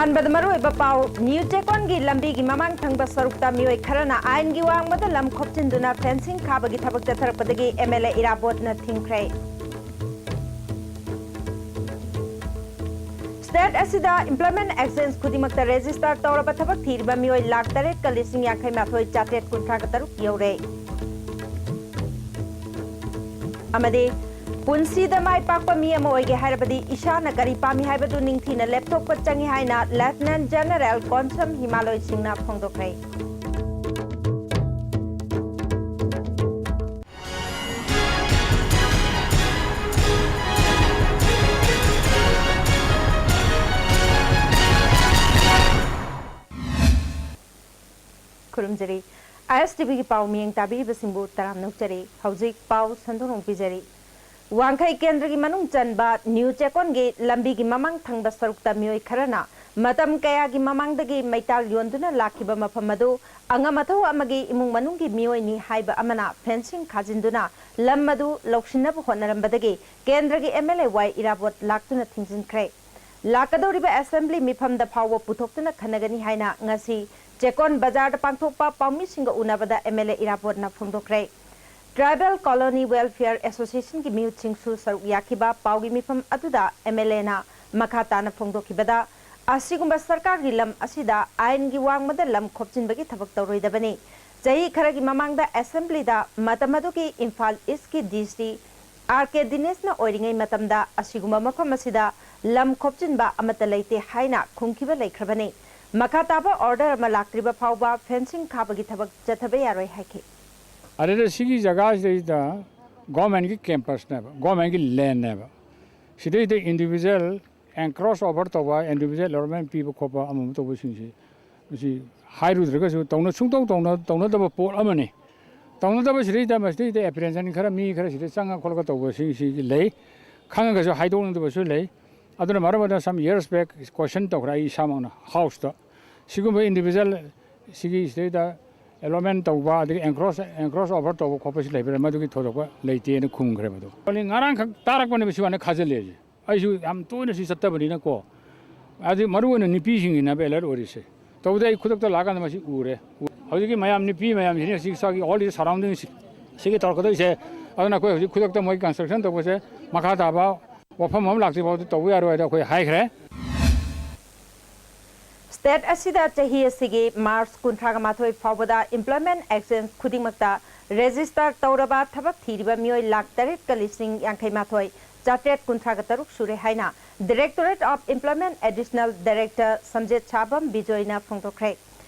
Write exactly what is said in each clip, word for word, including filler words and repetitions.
ꯑꯍꯥꯟꯕꯗ ꯃꯔꯨꯑꯣꯏꯕ ꯄꯥꯎ, ꯅ꯭ꯌꯨ ꯆꯦꯀꯣꯟꯒꯤ ꯂꯝꯕꯤꯒꯤ ꯃꯃꯥꯡ ꯊꯪꯕ ꯁꯔꯨꯛꯇ ꯃꯤꯑꯣꯏ ꯈꯔꯅ ꯑꯥꯏꯟꯒꯤ ꯋꯥꯡꯃꯗ ꯂꯝ ꯈꯣꯞꯆꯤꯟꯗꯨꯅ ꯐꯦꯟꯁꯤꯡ ꯈꯥꯕꯒꯤ ꯊꯕꯛ ꯆꯠꯊꯔꯛꯄꯗꯒꯤ ꯑꯦꯝ ꯑꯦꯜ ꯑꯦ ꯏꯔꯥꯕꯣꯠꯅ ꯊꯤꯡꯈ꯭ꯔꯦ꯫ ꯁ꯭ꯇꯦꯠ ꯑꯁꯤꯗ employment exchange ꯈꯨꯗꯤꯡꯃꯛꯇ register ꯇꯧꯔꯕ ꯊꯕꯛ ꯊꯤꯔꯤꯕ ꯃꯤꯑꯣꯏ ꯂꯥꯈ ꯇꯔꯦꯠꯀ ꯂꯤꯁꯤꯡ ꯌꯥꯡꯈꯩ ꯃꯥꯊꯣꯏ ꯆꯥꯇ꯭ꯔꯦꯠ ꯀꯨꯟꯊ꯭ꯔꯥꯒ ꯇꯔꯨꯛ ꯌꯧꯔꯦ꯫ ꯑꯃꯗꯤ ꯄꯨꯟꯁꯤꯗ ꯃꯥꯏ ꯄꯥꯛꯄ ꯃꯤ ꯑꯃ ꯑꯣꯏꯒꯦ ꯍꯥꯏꯔꯕꯗꯤ ꯏꯁꯥꯅ ꯀꯔꯤ ꯄꯥꯝꯃꯤ ꯍꯥꯏꯕꯗꯨ ꯅꯤꯡꯊꯤꯅ ꯂꯦꯞꯊꯣꯛꯄ ꯆꯪꯏ ꯍꯥꯏꯅ Lieutenant General ꯀꯣꯟꯁꯝ ꯍꯤꯃꯥꯂꯣꯏ ꯁꯤꯡꯅ ꯐꯣꯡꯗꯣꯛꯈ꯭ꯔꯦ꯫ ꯈꯨꯔꯨꯝꯖꯔꯤ꯫ ꯑꯥꯏ ꯑꯦꯁ ꯇꯤ ꯚꯤꯒꯤ ꯄꯥꯎ ꯃꯤꯠꯌꯦꯡ ꯇꯥꯕꯤꯔꯤꯕꯁꯤꯡꯕꯨ ꯇꯔꯥꯝꯅ ꯑꯣꯛꯆꯔꯤ꯫ ꯍꯧꯖꯤꯛ ꯄꯥꯎ ꯁꯟꯗꯣꯛꯅ ꯄꯤꯖꯔꯤ꯫ ꯋꯥꯡꯈꯩ ꯀꯦꯟꯗ꯭ꯔꯒꯤ ꯃꯅꯨꯡ ꯆꯟꯕ ꯅ꯭ꯌꯨ ꯆꯦꯀꯣꯟꯒꯤ ꯂꯝꯕꯤꯒꯤ ꯃꯃꯥꯡ ꯊꯪꯕ ꯁꯔꯨꯛꯇ ꯃꯤꯑꯣꯏ ꯈꯔꯅ ꯃꯇꯝ ꯀꯌꯥꯒꯤ ꯃꯃꯥꯡꯗꯒꯤ ꯃꯩꯇꯥꯜ ꯌꯣꯟꯗꯨꯅ ꯂꯥꯛꯈꯤꯕ ꯃꯐꯝ ꯑꯗꯨ ꯑꯉꯝ ꯑꯊꯧ ꯑꯃꯒꯤ ꯏꯃꯨꯡ ꯃꯅꯨꯡꯒꯤ ꯃꯤꯑꯣꯏꯅꯤ ꯍꯥꯏꯕ ꯑꯃꯅ ꯐꯦꯟꯁꯤꯡ ꯈꯥꯖꯤꯟꯗꯨꯅ ꯂꯝ ꯑꯗꯨ ꯂꯧꯁꯤꯟꯅꯕ ꯍꯣꯠꯅꯔꯝꯕꯗꯒꯤ ꯀꯦꯟꯗ꯭ꯔꯒꯤ ꯑꯦꯝ ꯑꯦꯜ ꯑꯦ ꯋꯥꯏ ꯏꯔꯥꯕꯣꯠ ꯂꯥꯛꯇꯨꯅ ꯊꯤꯡꯖꯤꯟꯈ꯭ꯔꯦ꯫ ꯂꯥꯛꯀꯗꯧꯔꯤꯕ ꯑꯦꯁꯦꯝꯕ꯭ꯂꯤ ꯃꯤꯐꯝꯗ ꯐꯥꯎꯕ ꯄꯨꯊꯣꯛꯇꯨꯅ ꯈꯟꯅꯒꯅꯤ ꯍꯥꯏꯅ ꯉꯁꯤ ꯆꯦꯀꯣꯟ ꯕꯖꯥꯔꯗ ꯄꯥꯡꯊꯣꯛꯄ ꯄꯥꯎꯃꯤꯁꯤꯡꯒ ꯎꯅꯕꯗ ꯑꯦꯝ ꯑꯦꯜ ꯑꯦ ꯏꯔꯥꯕꯣꯠꯅ ꯐꯣꯡꯗꯣꯛꯈ꯭ꯔꯦ꯫ Tribal Colony Welfare Associationꯒꯤ ꯃꯤꯍꯨꯠꯁꯤꯡꯁꯨ ꯁꯔꯨꯛ ꯌꯥꯈꯤꯕ ꯄꯥꯎꯒꯤ ꯃꯤꯐꯝ ꯑꯗꯨꯗ ꯑꯦꯝ ꯑꯦꯜ ꯑꯦꯅ ꯃꯈꯥ ꯇꯥꯅ ꯐꯣꯡꯗꯣꯛꯈꯤꯕꯗ, ꯑꯁꯤꯒꯨꯝꯕ ꯁꯔꯀꯥꯔꯒꯤ ꯂꯝ ꯑꯁꯤꯗ ꯑꯥꯏꯟꯒꯤ ꯋꯥꯡꯃꯗ ꯂꯝ ꯈꯣꯞꯆꯤꯟꯕꯒꯤ ꯊꯕꯛ ꯇꯧꯔꯣꯏꯗꯕꯅꯤ꯫ ꯆꯍꯤ ꯈꯔꯒꯤ ꯃꯃꯥꯡꯗ ꯑꯦꯁꯦꯝꯕ꯭ꯂꯤꯗ ꯃꯇꯝ ꯑꯗꯨꯒꯤ ꯏꯝꯐꯥꯜ ꯏꯁꯀꯤ ꯗꯤ ꯁꯤ ꯑꯥꯔ ꯀꯦ ꯗꯤꯅꯦꯁꯅ ꯑꯣꯏꯔꯤꯉꯩ ꯃꯇꯝꯗ ꯑꯁꯤꯒꯨꯝꯕ ꯃꯐꯝ ꯑꯁꯤꯗ ꯂꯝ ꯈꯣꯞꯆꯤꯟꯕ ꯑꯃꯠꯇ ꯂꯩꯇꯦ ꯍꯥꯏꯅ ꯈꯨꯝꯈꯤꯕ ꯂꯩꯈ꯭ꯔꯕꯅꯤ꯫ ꯃꯈꯥ ꯇꯥꯕ ꯑꯣꯔꯗꯔ ꯑꯃ ꯂꯥꯛꯇ꯭ꯔꯤꯕ ꯐꯥꯎꯕ ꯐꯦꯟꯁꯤꯡ ꯈꯥꯕꯒꯤ ꯊꯕꯛ ꯆꯠꯊꯕ ꯌꯥꯔꯣꯏ ꯍꯥꯏꯈꯤ꯫ ꯑꯗꯨꯗ ꯁꯤꯒꯤ ꯖꯒꯥꯁꯤꯗꯩꯗ ꯒꯣꯔꯃꯦꯟꯒꯤ ꯀꯦꯝꯄꯁꯅꯦꯕ, ꯒꯣꯔꯃꯦꯟꯒꯤ ꯂꯦꯟꯅꯦꯕ꯫ ꯁꯤꯗꯩꯗ ꯏꯟꯗꯤꯕꯤꯖꯨꯋꯦꯜ ꯑꯦꯟꯀ꯭ꯔꯣꯁ ꯑꯣꯚꯔ ꯇꯧꯕ, ꯏꯟꯗꯤꯕꯤꯖꯨꯋꯦꯜ ꯑꯦꯂꯣꯠꯃꯦꯟ ꯄꯤꯕ ꯈꯣꯠꯄ ꯑꯃ ꯑꯃ ꯇꯧꯕꯁꯤꯡꯁꯤ, ꯃꯁꯤ ꯍꯥꯏꯔꯨꯗ꯭ꯔꯒꯁꯨ ꯇꯧꯅ-, ꯁꯨꯡꯇꯧ ꯇꯧꯅ-, ꯇꯧꯅꯗꯕ ꯄꯣꯠ ꯑꯃꯅꯤ꯫ ꯇꯧꯅꯗꯕꯁꯤꯗꯩꯗ ꯃꯁꯤꯗꯩꯗ ꯑꯦꯄ꯭ꯔꯤꯍꯦꯟꯁꯟ ꯈꯔ, ꯃꯤ ꯈꯔ ꯁꯤꯗ ꯆꯪꯉ ꯈꯣꯠꯂꯒ ꯇꯧꯕꯁꯤꯡꯁꯤꯒꯤ ꯂꯩ, ꯈꯪꯉꯒꯁꯨ ꯍꯥꯏꯗꯣꯛꯅꯤꯡꯗꯕꯁꯨ ꯂꯩ꯫ ꯑꯗꯨꯅ ꯃꯔꯝ ꯑꯣꯏꯗꯅ some years back question ꯇꯧꯈ꯭ꯔꯦ ꯑꯩ ꯏꯁꯥꯃꯛꯅ ꯍꯥꯎꯁꯇ꯫ ꯁꯤꯒꯨꯝꯕ ꯏꯟꯗꯤꯕꯤꯖꯨꯋꯦꯜ ꯁꯤꯒꯤ ꯁꯤꯗꯩꯗ ꯑꯦꯂꯣꯠꯃꯦꯟ ꯇꯧꯕ, ꯑꯗꯒꯤ ꯑꯦꯟꯀ꯭ꯔꯣꯁ, ꯑꯦꯟꯀ꯭ꯔꯣꯁ ꯑꯣꯚꯔ ꯇꯧꯕ ꯈꯣꯠꯄꯁꯤ ꯂꯩꯕ꯭ꯔꯥ? ꯃꯗꯨꯒꯤ ꯊꯣꯏꯗꯣꯛꯄ ꯂꯩꯇꯦꯅ ꯈꯨꯝꯈ꯭ꯔꯦ ꯃꯗꯨ꯫ ꯉꯔꯥꯡꯈꯛ ꯇꯥꯔꯛꯄꯅꯦꯕ ꯁꯤ ꯋꯥꯅ ꯈꯥꯖꯤꯜꯂꯦ ꯍꯥꯏꯁꯦ꯫ ꯑꯩꯁꯨ ꯌꯥꯝ ꯇꯣꯏꯅ ꯁꯤ ꯆꯠꯇꯕꯅꯤꯅꯀꯣ꯫ ꯑꯗꯨ ꯃꯔꯨ ꯑꯣꯏꯅ ꯅꯨꯄꯤꯁꯤꯡꯒꯤꯅꯦꯕ alert ꯑꯣꯏꯔꯤꯁꯦ꯫ ꯇꯧꯕꯗ ꯑꯩ ꯈꯨꯗꯛꯇ ꯂꯥꯛꯀꯥꯟꯗ ꯃꯁꯤ ꯎꯔꯦ꯫ ꯍꯧꯖꯤꯛꯀꯤ ꯃꯌꯥꯝ ꯅꯨꯄꯤ ꯃꯌꯥꯝꯁꯤꯅ ꯁꯤ ꯁ꯭ꯋꯥꯏꯒꯤ all ꯁꯔꯥꯎꯟꯗꯤꯡꯁꯤ ꯁꯤꯒꯤ ꯇꯧꯔꯛꯀꯗꯣꯏꯁꯦ꯫ ꯑꯗꯨꯅ ꯑꯩꯈꯣꯏ ꯍꯧꯖꯤꯛ ꯈꯨꯗꯛꯇ ꯃꯣꯏ construction ꯇꯧꯕꯁꯦ ꯃꯈꯥ ꯇꯥꯕ ꯋꯥꯐꯝ ꯑꯃ ꯂꯥꯛꯇ꯭ꯔꯤ ꯐꯥꯎꯗꯤ ꯇꯧꯕ ꯌꯥꯔꯣꯏ ꯍꯥꯏꯗ ꯑꯩꯈꯣꯏ ꯍꯥꯏꯈ꯭ꯔꯦ꯫ State ꯑꯁꯤꯗ ꯆꯍꯤ ꯑꯁꯤꯒꯤ March ꯀꯨꯟꯊ꯭ꯔꯥꯒ ꯃꯥꯊꯣꯏ ꯐꯥꯎꯕꯗ employment exchange ꯈꯨꯗꯤꯡꯃꯛꯇ register ꯇꯧꯔꯕ ꯊꯕꯛ ꯊꯤꯔꯤꯕ ꯃꯤꯑꯣꯏ ꯂꯥꯈ ꯇꯔꯦꯠꯀ ꯂꯤꯁꯤꯡ ꯌꯥꯡꯈꯩ ꯃꯥꯊꯣꯏ ꯆꯥꯇ꯭ꯔꯦꯠ ꯀꯨꯟꯊ꯭ꯔꯥꯒ ꯇꯔꯨꯛ ꯁꯨꯔꯦ ꯍꯥꯏꯅ Directorate of Employment Additional Director ꯁꯝꯖꯦꯠ ꯁꯥꯕꯝ ꯕꯤꯖꯣꯏꯅ ꯐꯣꯡꯗꯣꯛꯈ꯭ꯔꯦ꯫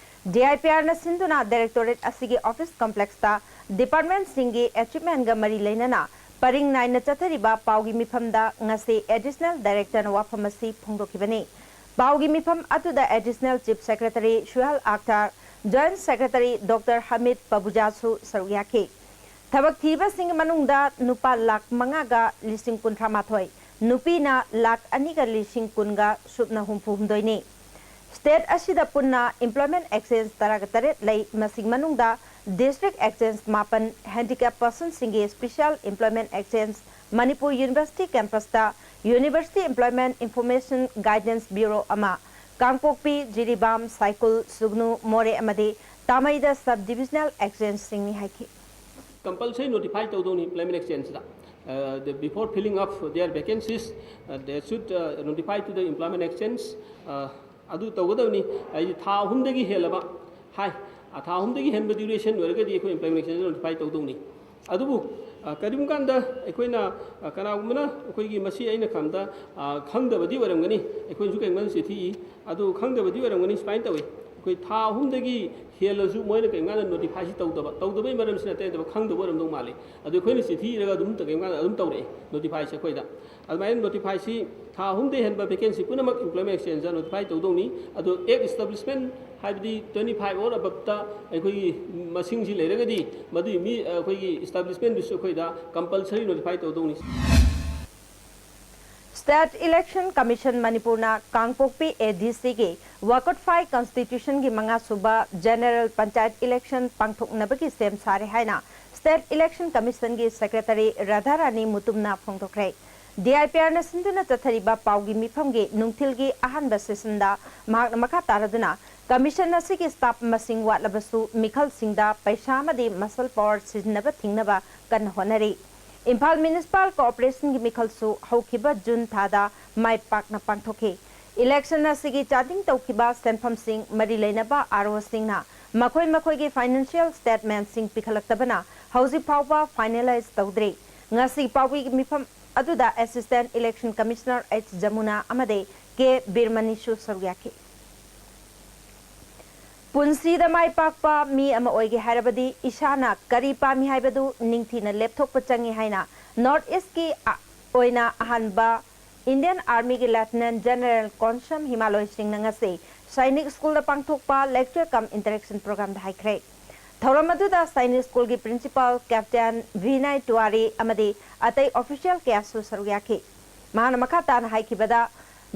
DIPRꯅ ꯁꯤꯟꯗꯨꯅ Directorate ꯑꯁꯤꯒꯤ office complexꯇ departmentꯁꯤꯡꯒꯤ achievementꯒ ꯃꯔꯤ ꯂꯩꯅꯅ ꯄꯔꯤꯡ ꯅꯥꯏꯅ ꯆꯠꯊꯔꯤꯕ ꯄꯥꯎꯒꯤ ꯃꯤꯐꯝꯗ ꯉꯁꯤ Additional Directorꯅ ꯋꯥꯐꯝ ꯑꯁꯤ ꯐꯣꯡꯗꯣꯛꯈꯤꯕꯅꯤ꯫ ꯄꯥꯎꯒꯤ ꯃꯤꯐꯝ ꯑꯗꯨꯗ Additional Chief Secretary Suhel Akhtar, Joint Secretary doctor Hamid ꯄꯕꯨꯖꯥꯁꯨ ꯁꯔꯨꯛ ꯌꯥꯈꯤ꯫ ꯊꯕꯛ ꯊꯤꯕꯁꯤꯡꯒꯤ ꯃꯅꯨꯡꯗ ꯅꯨꯄꯥ ꯂꯥꯈ ꯃꯉꯥꯒ ꯂꯤꯁꯤꯡ ꯀꯨꯟꯊ꯭ꯔꯥ ꯃꯥꯊꯣꯏ, ꯅꯨꯄꯤꯅ ꯂꯥꯈ ꯑꯅꯤꯒ ꯂꯤꯁꯤꯡ ꯀꯨꯟꯒ ꯁꯨꯞꯅ ꯍꯨꯝꯐꯨ ꯍꯨꯝꯗꯣꯏꯅꯤ꯫ State ꯑꯁꯤꯗ ꯄꯨꯟꯅ employment exchange ꯇꯔꯥꯒ ꯇꯔꯦꯠ ꯂꯩ꯫ ꯃꯁꯤꯒꯤ ꯃꯅꯨꯡꯗ district exchange ꯃꯥꯄꯟ, handicap personꯁꯤꯡꯒꯤ special employment exchange, Manipur University campusꯇ University Employment Information Guidance Bureau ꯑꯃ, ꯀꯥꯡꯄꯣꯛꯄꯤ, ꯖꯤꯔꯤꯕꯥꯝ, ꯁꯥꯏꯀꯨꯜ, ꯁꯨꯒꯅꯨ, ꯃꯣꯔꯦ ꯑꯃꯗꯤ ꯇꯥꯃꯩꯗ sub divisional exchangeꯁꯤꯡꯅꯤ ꯍꯥꯏꯈꯤ꯫ Compulsory notify ꯇꯧꯗꯧꯅꯤ employment exchangeꯗ꯫ Uh, the, before filling up their vacancies, uh, they should uh, notify to the employment exchange. Uh, ꯑꯗꯨ ꯇꯧꯒꯗꯕꯅꯤ꯫ ꯍꯥꯏꯗꯤ ꯊꯥ ꯑꯍꯨꯝꯗꯒꯤ ꯍꯦꯜꯂꯕ ꯍꯥꯏ, ꯑ, ꯊꯥ ꯑꯍꯨꯝꯗꯒꯤ ꯍꯦꯟꯕ duration ꯑꯣꯏꯔꯒꯗꯤ ꯑꯩꯈꯣꯏ employment exchange notify ꯇꯧꯗꯧꯅꯤ꯫ ꯑꯗꯨꯕꯨ ꯑ, ꯀꯔꯤꯒꯨꯝꯕ ꯀꯥꯟꯗ ꯑꯩꯈꯣꯏꯅ, ꯑ, ꯀꯅꯥꯒꯨꯝꯕꯅ ꯑꯩꯈꯣꯏꯒꯤ ꯃꯁꯤ ꯑꯩꯅ ꯈꯟꯕꯗ, ꯑ, ꯈꯪꯗꯕꯗꯤ ꯑꯣꯏꯔꯝꯒꯅꯤ, ꯑꯩꯈꯣꯏꯅꯁꯨ ꯀꯔꯤꯒꯨꯝꯕ ꯆꯤꯊꯤ ꯏ꯫ ꯑꯗꯨ ꯈꯪꯗꯕꯗꯤ ꯑꯣꯏꯔꯝꯒꯅꯤ꯫ ꯁꯨꯃꯥꯏꯅ ꯇꯧꯏ, ꯑꯩꯈꯣꯏ ꯊꯥ ꯑꯍꯨꯝꯗꯒꯤ ꯍꯦꯜꯂꯁꯨ ꯃꯣꯏꯅ ꯀꯔꯤꯒꯨꯝꯕ ꯀꯥꯟꯗ notifyꯁꯤ ꯇꯧꯗꯕ꯫ ꯇꯧꯗꯕꯩ ꯃꯔꯝꯁꯤꯅ ꯑꯇꯩ ꯅꯠꯇꯕ ꯈꯪꯗꯕ ꯑꯣꯏꯔꯝꯗꯧ ꯃꯥꯜꯂꯤ꯫ ꯑꯗꯨ ꯑꯩꯈꯣꯏꯅ ꯆꯤꯊꯤ ꯏꯔꯒ ꯑꯗꯨꯝ ꯀꯔꯤꯒꯨꯝꯕ ꯀꯥꯟꯗ ꯑꯗꯨꯝ ꯇꯧꯔꯛꯑꯦ notifyꯁꯤ ꯑꯩꯈꯣꯏꯗ꯫ ꯑꯗꯨꯃꯥꯏꯅ notifyꯁꯤ ꯊꯥ ꯑꯍꯨꯝꯗꯒꯤ ꯍꯦꯟꯕ vacancy ꯄꯨꯝꯅꯃꯛ employment exchangeꯗ notify ꯇꯧꯗꯧꯅꯤ꯫ ꯑꯗꯣ act establishment ꯍꯥꯏꯕꯗꯤ twenty five or aboveꯇ ꯑꯩꯈꯣꯏꯒꯤ ꯃꯁꯤꯡꯁꯤ ꯂꯩꯔꯒꯗꯤ ꯃꯗꯨꯒꯤ ꯃꯤ, ꯑꯩꯈꯣꯏꯒꯤ establishmentꯗꯨꯁꯨ ꯑꯩꯈꯣꯏꯗ compulsory notify ꯇꯧꯗꯧꯅꯤ꯫ State Election Commission ꯃꯅꯤꯄꯨꯔꯅ ꯀꯥꯡꯄꯣꯛꯄꯤ ADCꯒꯤ ꯋꯥꯀꯠꯐꯥꯏ constitutionꯒꯤ ꯃꯉꯥ ꯁꯨꯕ general panchayat election ꯄꯥꯡꯊꯣꯛꯅꯕꯒꯤ ꯁꯦꯝ ꯁꯥꯔꯦ ꯍꯥꯏꯅ State Election Commissionꯒꯤ Secretary ꯔꯥꯙꯥꯔꯥꯅꯤ ꯃꯨꯇꯨꯝꯅ ꯐꯣꯡꯗꯣꯛꯈ꯭ꯔꯦ꯫ D I P ꯑꯥꯔꯅ ꯁꯤꯟꯗꯨꯅ ꯆꯠꯊꯔꯤꯕ ꯄꯥꯎꯒꯤ ꯃꯤꯐꯝꯒꯤ ꯅꯨꯡꯊꯤꯜꯒꯤ ꯑꯍꯥꯟꯕ ꯁꯦꯁꯟꯗ ꯃꯍꯥꯛꯅ ꯃꯈꯥ ꯇꯥꯔꯗꯨꯅ, ꯀꯃꯤꯁꯟ ꯑꯁꯤꯒꯤ ꯁ꯭ꯇꯥꯐ ꯃꯁꯤꯡ ꯋꯥꯠꯂꯕꯁꯨ ꯃꯤꯈꯜꯁꯤꯡꯗ ꯄꯩꯁꯥ ꯑꯃꯗꯤ ꯃꯁꯜ ꯄꯥꯋꯔ ꯁꯤꯖꯤꯟꯅꯕ ꯊꯤꯡꯅꯕ ꯀꯟꯅ ꯍꯣꯠꯅꯔꯤ꯫ ꯏꯝꯐꯥꯜ ꯃ꯭ꯌꯨꯅꯤꯁꯤꯄꯥꯜ ꯀꯣꯑꯣꯄꯔꯦꯁꯟꯒꯤ ꯃꯤꯈꯜꯁꯨ ꯍꯧꯈꯤꯕ ꯖꯨꯟ ꯊꯥꯗ ꯃꯥꯏ ꯄꯥꯛꯅ ꯄꯥꯡꯊꯣꯛꯈꯤ꯫ ꯏꯂꯦꯛꯁꯟ ꯑꯁꯤꯒꯤ ꯆꯥꯗꯤꯡ ꯇꯧꯈꯤꯕ ꯁꯦꯟꯐꯝꯁꯤꯡ ꯃꯔꯤ ꯂꯩꯅꯕ ꯑꯥꯔ ꯑꯣꯁꯤꯡꯅ ꯃꯈꯣꯏ ꯃꯈꯣꯏꯒꯤ ꯐꯥꯏꯅꯥꯟꯁꯤꯌꯦꯜ ꯁ꯭ꯇꯦꯠꯃꯦꯟꯠꯁꯤꯡ ꯄꯤꯈꯠꯂꯛꯇꯕꯅ ꯍꯧꯖꯤꯛ ꯐꯥꯎꯕ ꯐꯥꯏꯅꯦꯂꯥꯏꯖ ꯇꯧꯗ꯭ꯔꯤ꯫ ꯉꯁꯤ ꯄꯥꯎꯃꯤꯒꯤ ꯃꯤꯐꯝ ꯑꯗꯨꯗ assistant election commissioner H Yamuna ꯑꯃꯗꯤ ꯀꯦ ꯕꯤꯔꯃꯅꯤꯁꯨ ꯁꯔꯨꯛ ꯌꯥꯈꯤ꯫ ꯄꯨꯟꯁꯤꯗ ꯃꯥꯏ ꯄꯥꯛꯄ ꯃꯤ ꯑꯃ ꯑꯣꯏꯒꯦ ꯍꯥꯏꯔꯕꯗꯤ ꯏꯁꯥꯅ ꯀꯔꯤ ꯄꯥꯝꯃꯤ ꯍꯥꯏꯕꯗꯨ ꯅꯤꯡꯊꯤꯅ ꯂꯦꯞꯊꯣꯛꯄ ꯆꯪꯏ ꯍꯥꯏꯅ ꯅꯣꯔꯠ ꯏꯁ꯭ꯠꯀꯤ ꯑ-, ꯑꯣꯏꯅ ꯑꯍꯥꯟꯕ ꯏꯟꯗꯤꯌꯟ ꯑꯥꯔꯃꯤꯒꯤ ꯂꯦꯐꯇꯤꯅꯦꯟꯠ ꯖꯦꯅꯔꯦꯜ ꯀꯣꯟꯁꯝ ꯍꯤꯃꯥꯂꯣꯏ ꯁꯤꯡꯅ ꯉꯁꯤ ꯁꯥꯏꯅꯤꯛ ꯁ꯭ꯀꯨꯜꯗ ꯄꯥꯡꯊꯣꯛꯄ ꯂꯦꯛꯆꯔ ꯀꯝ ꯏꯟꯇꯔꯦꯛꯁꯟ ꯄ꯭ꯔꯣꯒ꯭ꯔꯥꯝꯗ ꯍꯥꯏꯈ꯭ꯔꯦ꯫ ꯊꯧꯔꯝ ꯑꯗꯨꯗ ꯁꯥꯏꯅꯤꯛ ꯁ꯭ꯀꯨꯜꯒꯤ ꯄ꯭ꯔꯤꯟꯁꯤꯄꯥꯜ ꯀꯦꯞꯇꯦꯟ ꯚꯤꯅꯥꯏ ꯇꯨꯋꯥꯔꯤ ꯑꯃꯗꯤ ꯑꯇꯩ ꯑꯣꯐꯤꯁꯤꯌꯦꯜ ꯀꯌꯥꯁꯨ ꯁꯔꯨꯛ ꯌꯥꯈꯤ꯫ ꯃꯍꯥꯛꯅ ꯃꯈꯥ ꯇꯥꯅ ꯍꯥꯏꯈꯤꯕꯗ,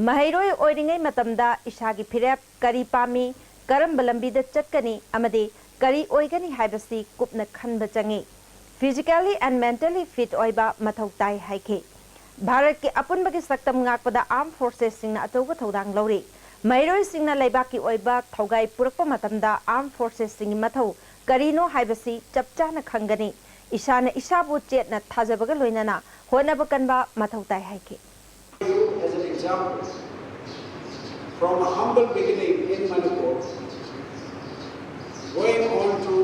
ꯃꯍꯩꯔꯣꯏ ꯑꯣꯏꯔꯤꯉꯩ ꯃꯇꯝꯗ ꯏꯁꯥꯒꯤ ꯐꯤꯔꯦꯞ, ꯀꯔꯤ ꯄꯥꯝꯃꯤ, ꯀꯔꯝꯕ ꯂꯝꯕꯤꯗ ꯆꯠꯀꯅꯤ ꯑꯃꯗꯤ ꯀꯔꯤ ꯑꯣꯏꯒꯅꯤ ꯍꯥꯏꯕꯁꯤ ꯀꯨꯞꯅ ꯈꯟꯕ ꯆꯪꯏ꯫ Physically and mentally fit ꯑꯣꯏꯕ ꯃꯊꯧ ꯇꯥꯏ ꯍꯥꯏꯈꯤ꯫ ꯚꯥꯔꯠꯀꯤ ꯑꯄꯨꯟꯕꯒꯤ ꯁꯛꯇꯝ ꯉꯥꯛꯄꯗ ꯑꯥꯔꯝ ꯐꯣꯔꯁꯦꯁꯁꯤꯡꯅ ꯑꯆꯧꯕ ꯊꯧꯗꯥꯡ ꯂꯧꯔꯤ꯫ ꯃꯍꯩꯔꯣꯏꯁꯤꯡꯅ ꯂꯩꯕꯥꯛꯀꯤ ꯑꯣꯏꯕ ꯊꯧꯒꯥꯏ ꯄꯨꯔꯛꯄ ꯃꯇꯝꯗ ꯑꯥꯔꯝ ꯐꯣꯔꯁꯦꯁꯁꯤꯡꯒꯤ ꯃꯊꯧ ꯀꯔꯤꯅꯣ ꯍꯥꯏꯕꯁꯤ ꯆꯞ ꯆꯥꯅ ꯈꯪꯒꯅꯤ꯫ ꯏꯁꯥꯅ ꯏꯁꯥꯕꯨ ꯆꯦꯠꯅ ꯊꯥꯖꯕꯒ ꯂꯣꯏꯅꯅ ꯍꯣꯠꯅꯕ ꯀꯟꯕ ꯃꯊꯧ ꯇꯥꯏ ꯍꯥꯏꯈꯤ꯫ You as an example, from a humble beginning in Manipur, going on to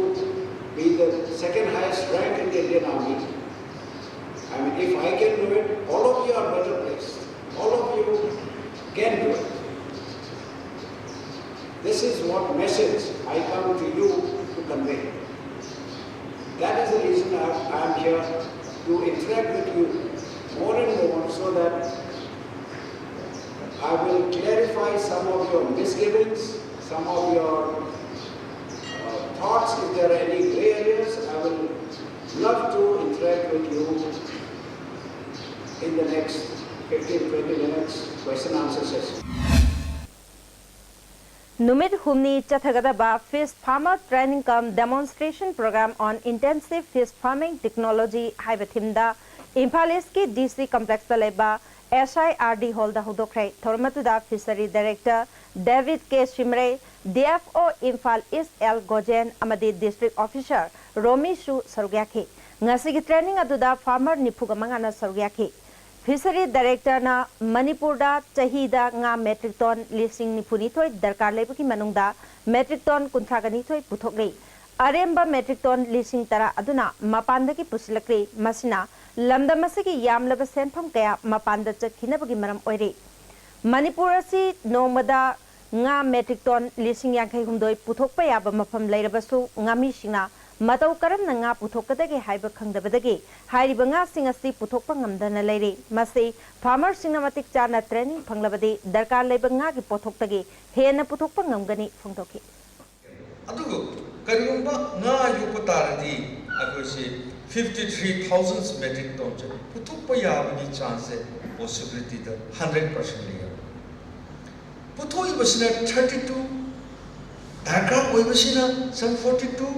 be the second highest rank in the Indian Army. I mean, if I can do it, all of you are better placed. All of you can do it. This is what message I come to you to convey. That is the reason I am here, to interact with you more and more, so that I will clarify some of your misgivings, some of your uh, thoughts. If there are any gray areas, I will love to interact with you in the next fifteen, twenty minutes question answer session. ꯅꯨꯃꯤꯠ ꯍꯨꯝꯅꯤ ꯆꯠꯊꯒꯗꯕ Fish Farmer Training cum Demonstration Program on Intensive Fish Farming Technology ꯍꯥꯏꯕ ꯊꯤꯝꯗ ꯏꯝꯐꯥꯜ ꯏꯁꯀꯤ ꯗꯤ ꯁꯤ ꯀꯝꯄ꯭ꯂꯦꯛꯁꯇ ꯂꯩꯕ ꯑꯦꯁ ꯑꯥꯏ R D ꯍꯣꯜꯗ ꯍꯧꯗꯣꯛꯈ꯭ꯔꯦ꯫ ꯊꯧꯔꯝ ꯑꯗꯨꯗ ꯐꯤꯁꯔꯤ ꯗꯥꯏꯔꯦꯛꯇꯔ ꯗꯦꯕꯤꯗ ꯀꯦ ꯁꯤꯝꯔꯦ, ꯗꯤ ꯑꯦꯐ ꯑꯣ ꯏꯝꯐꯥꯜ ꯏꯁ ꯑꯦꯜ ꯒꯣꯖꯦꯟ ꯑꯃꯗꯤ ꯗꯤꯁꯇ꯭ꯔꯤꯛ ꯑꯣꯐꯤꯁꯥꯔ ꯔꯣꯃꯤꯁꯨ ꯁꯔꯨꯛ ꯌꯥꯈꯤ꯫ ꯉꯁꯤꯒꯤ ꯇ꯭ꯔꯦꯅꯤꯡ ꯑꯗꯨꯗ ꯐꯥꯔꯃꯔ ꯅꯤꯐꯨꯒ ꯃꯉꯥꯅ ꯁꯔꯨꯛ ꯌꯥꯈꯤ꯫ ꯐꯤꯁꯔꯤ ꯗꯥꯏꯔꯦꯛꯇꯔꯅ ꯃꯅꯤꯄꯨꯔꯗ ꯆꯍꯤꯗ ꯉꯥ ꯃꯦꯇ꯭ꯔꯤꯛ ꯇꯣꯟ ꯂꯤꯁꯤꯡ ꯅꯤꯐꯨ ꯅꯤꯊꯣꯏ ꯗꯔꯀꯥꯔ ꯂꯩꯕꯒꯤ ꯃꯅꯨꯡꯗ ꯃꯦꯇ꯭ꯔꯤꯛ ꯇꯣꯟ ꯀꯨꯟꯊ꯭ꯔꯥꯒ ꯅꯤꯊꯣꯏ ꯄꯨꯊꯣꯛꯂꯤ꯫ ꯑꯔꯦꯝꯕ ꯃꯦꯇ꯭ꯔꯤꯛ ꯇꯣꯟ ꯂꯤꯁꯤꯡ ꯇꯔꯥ ꯑꯗꯨꯅ ꯃꯄꯥꯟꯗꯒꯤ ꯄꯨꯁꯤꯜꯂꯛꯂꯤ꯫ ꯃꯁꯤꯅ ꯂꯝꯗꯝ ꯑꯁꯤꯒꯤ ꯌꯥꯝꯂꯕ ꯁꯦꯟꯐꯝ ꯀꯌꯥ ꯃꯄꯥꯟꯗ ꯆꯠꯈꯤꯅꯕꯒꯤ ꯃꯔꯝ ꯑꯣꯏꯔꯤ꯫ ꯃꯅꯤꯄꯨꯔ ꯑꯁꯤ ꯅꯣꯡꯃꯗ ꯉꯥ ꯃꯦꯇ꯭ꯔꯤꯛ ꯇꯣꯟ ꯂꯤꯁꯤꯡ ꯌꯥꯡꯈꯩ ꯍꯨꯝꯗꯣꯏ ꯄꯨꯊꯣꯛꯄ ꯌꯥꯕ ꯃꯐꯝ ꯂꯩꯔꯕꯁꯨ, ꯉꯥꯃꯤꯁꯤꯡꯅ ꯃꯇꯧ ꯀꯔꯝꯅ ꯉꯥ ꯄꯨꯊꯣꯛꯀꯗꯒꯦ ꯍꯥꯏꯕ ꯈꯪꯗꯕꯗꯒꯤ ꯍꯥꯏꯔꯤꯕ ꯉꯥꯁꯤꯡ ꯑꯁꯤ ꯄꯨꯊꯣꯛꯄ ꯉꯝꯗꯅ ꯂꯩꯔꯤ꯫ ꯃꯁꯤ ꯐꯥꯔꯃꯔꯁꯤꯡꯅ ꯃꯇꯤꯛ ꯆꯥꯅ ꯇ꯭ꯔꯦꯅꯤꯡ ꯐꯪꯂꯕꯗꯤ ꯗꯔꯀꯥꯔ ꯂꯩꯕ ꯉꯥꯒꯤ ꯄꯣꯠꯊꯣꯛꯇꯒꯤ ꯍꯦꯟꯅ ꯄꯨꯊꯣꯛꯄ ꯉꯝꯒꯅꯤ ꯐꯣꯡꯗꯣꯛꯈꯤ꯫ ꯑꯗꯨꯕꯨ ꯀꯔꯤꯒꯨꯝꯕ ꯉꯥ ꯌꯣꯛꯄ ꯇꯥꯔꯗꯤ ꯑꯩꯈꯣꯏꯁꯤ fifty three thousand metric tonꯁꯦ ꯄꯨꯊꯣꯛꯄ ꯌꯥꯕꯒꯤ ꯆꯥꯟꯁꯁꯦ, ꯄꯣꯁꯤꯕꯤꯂꯤꯇꯤꯗ ꯍꯟꯗ꯭ꯔꯦꯠ ꯄꯥꯔꯁꯦꯟ ꯂꯩꯌꯦꯕ꯫ ꯄꯨꯊꯣꯛꯏꯕꯁꯤꯅ ꯊꯥꯔꯇꯤ ꯇꯨ, ꯗꯔꯀꯥꯔ ꯑꯣꯏꯕꯁꯤꯅ ꯁꯝ ꯐꯣꯔꯇꯤ ꯇꯨ,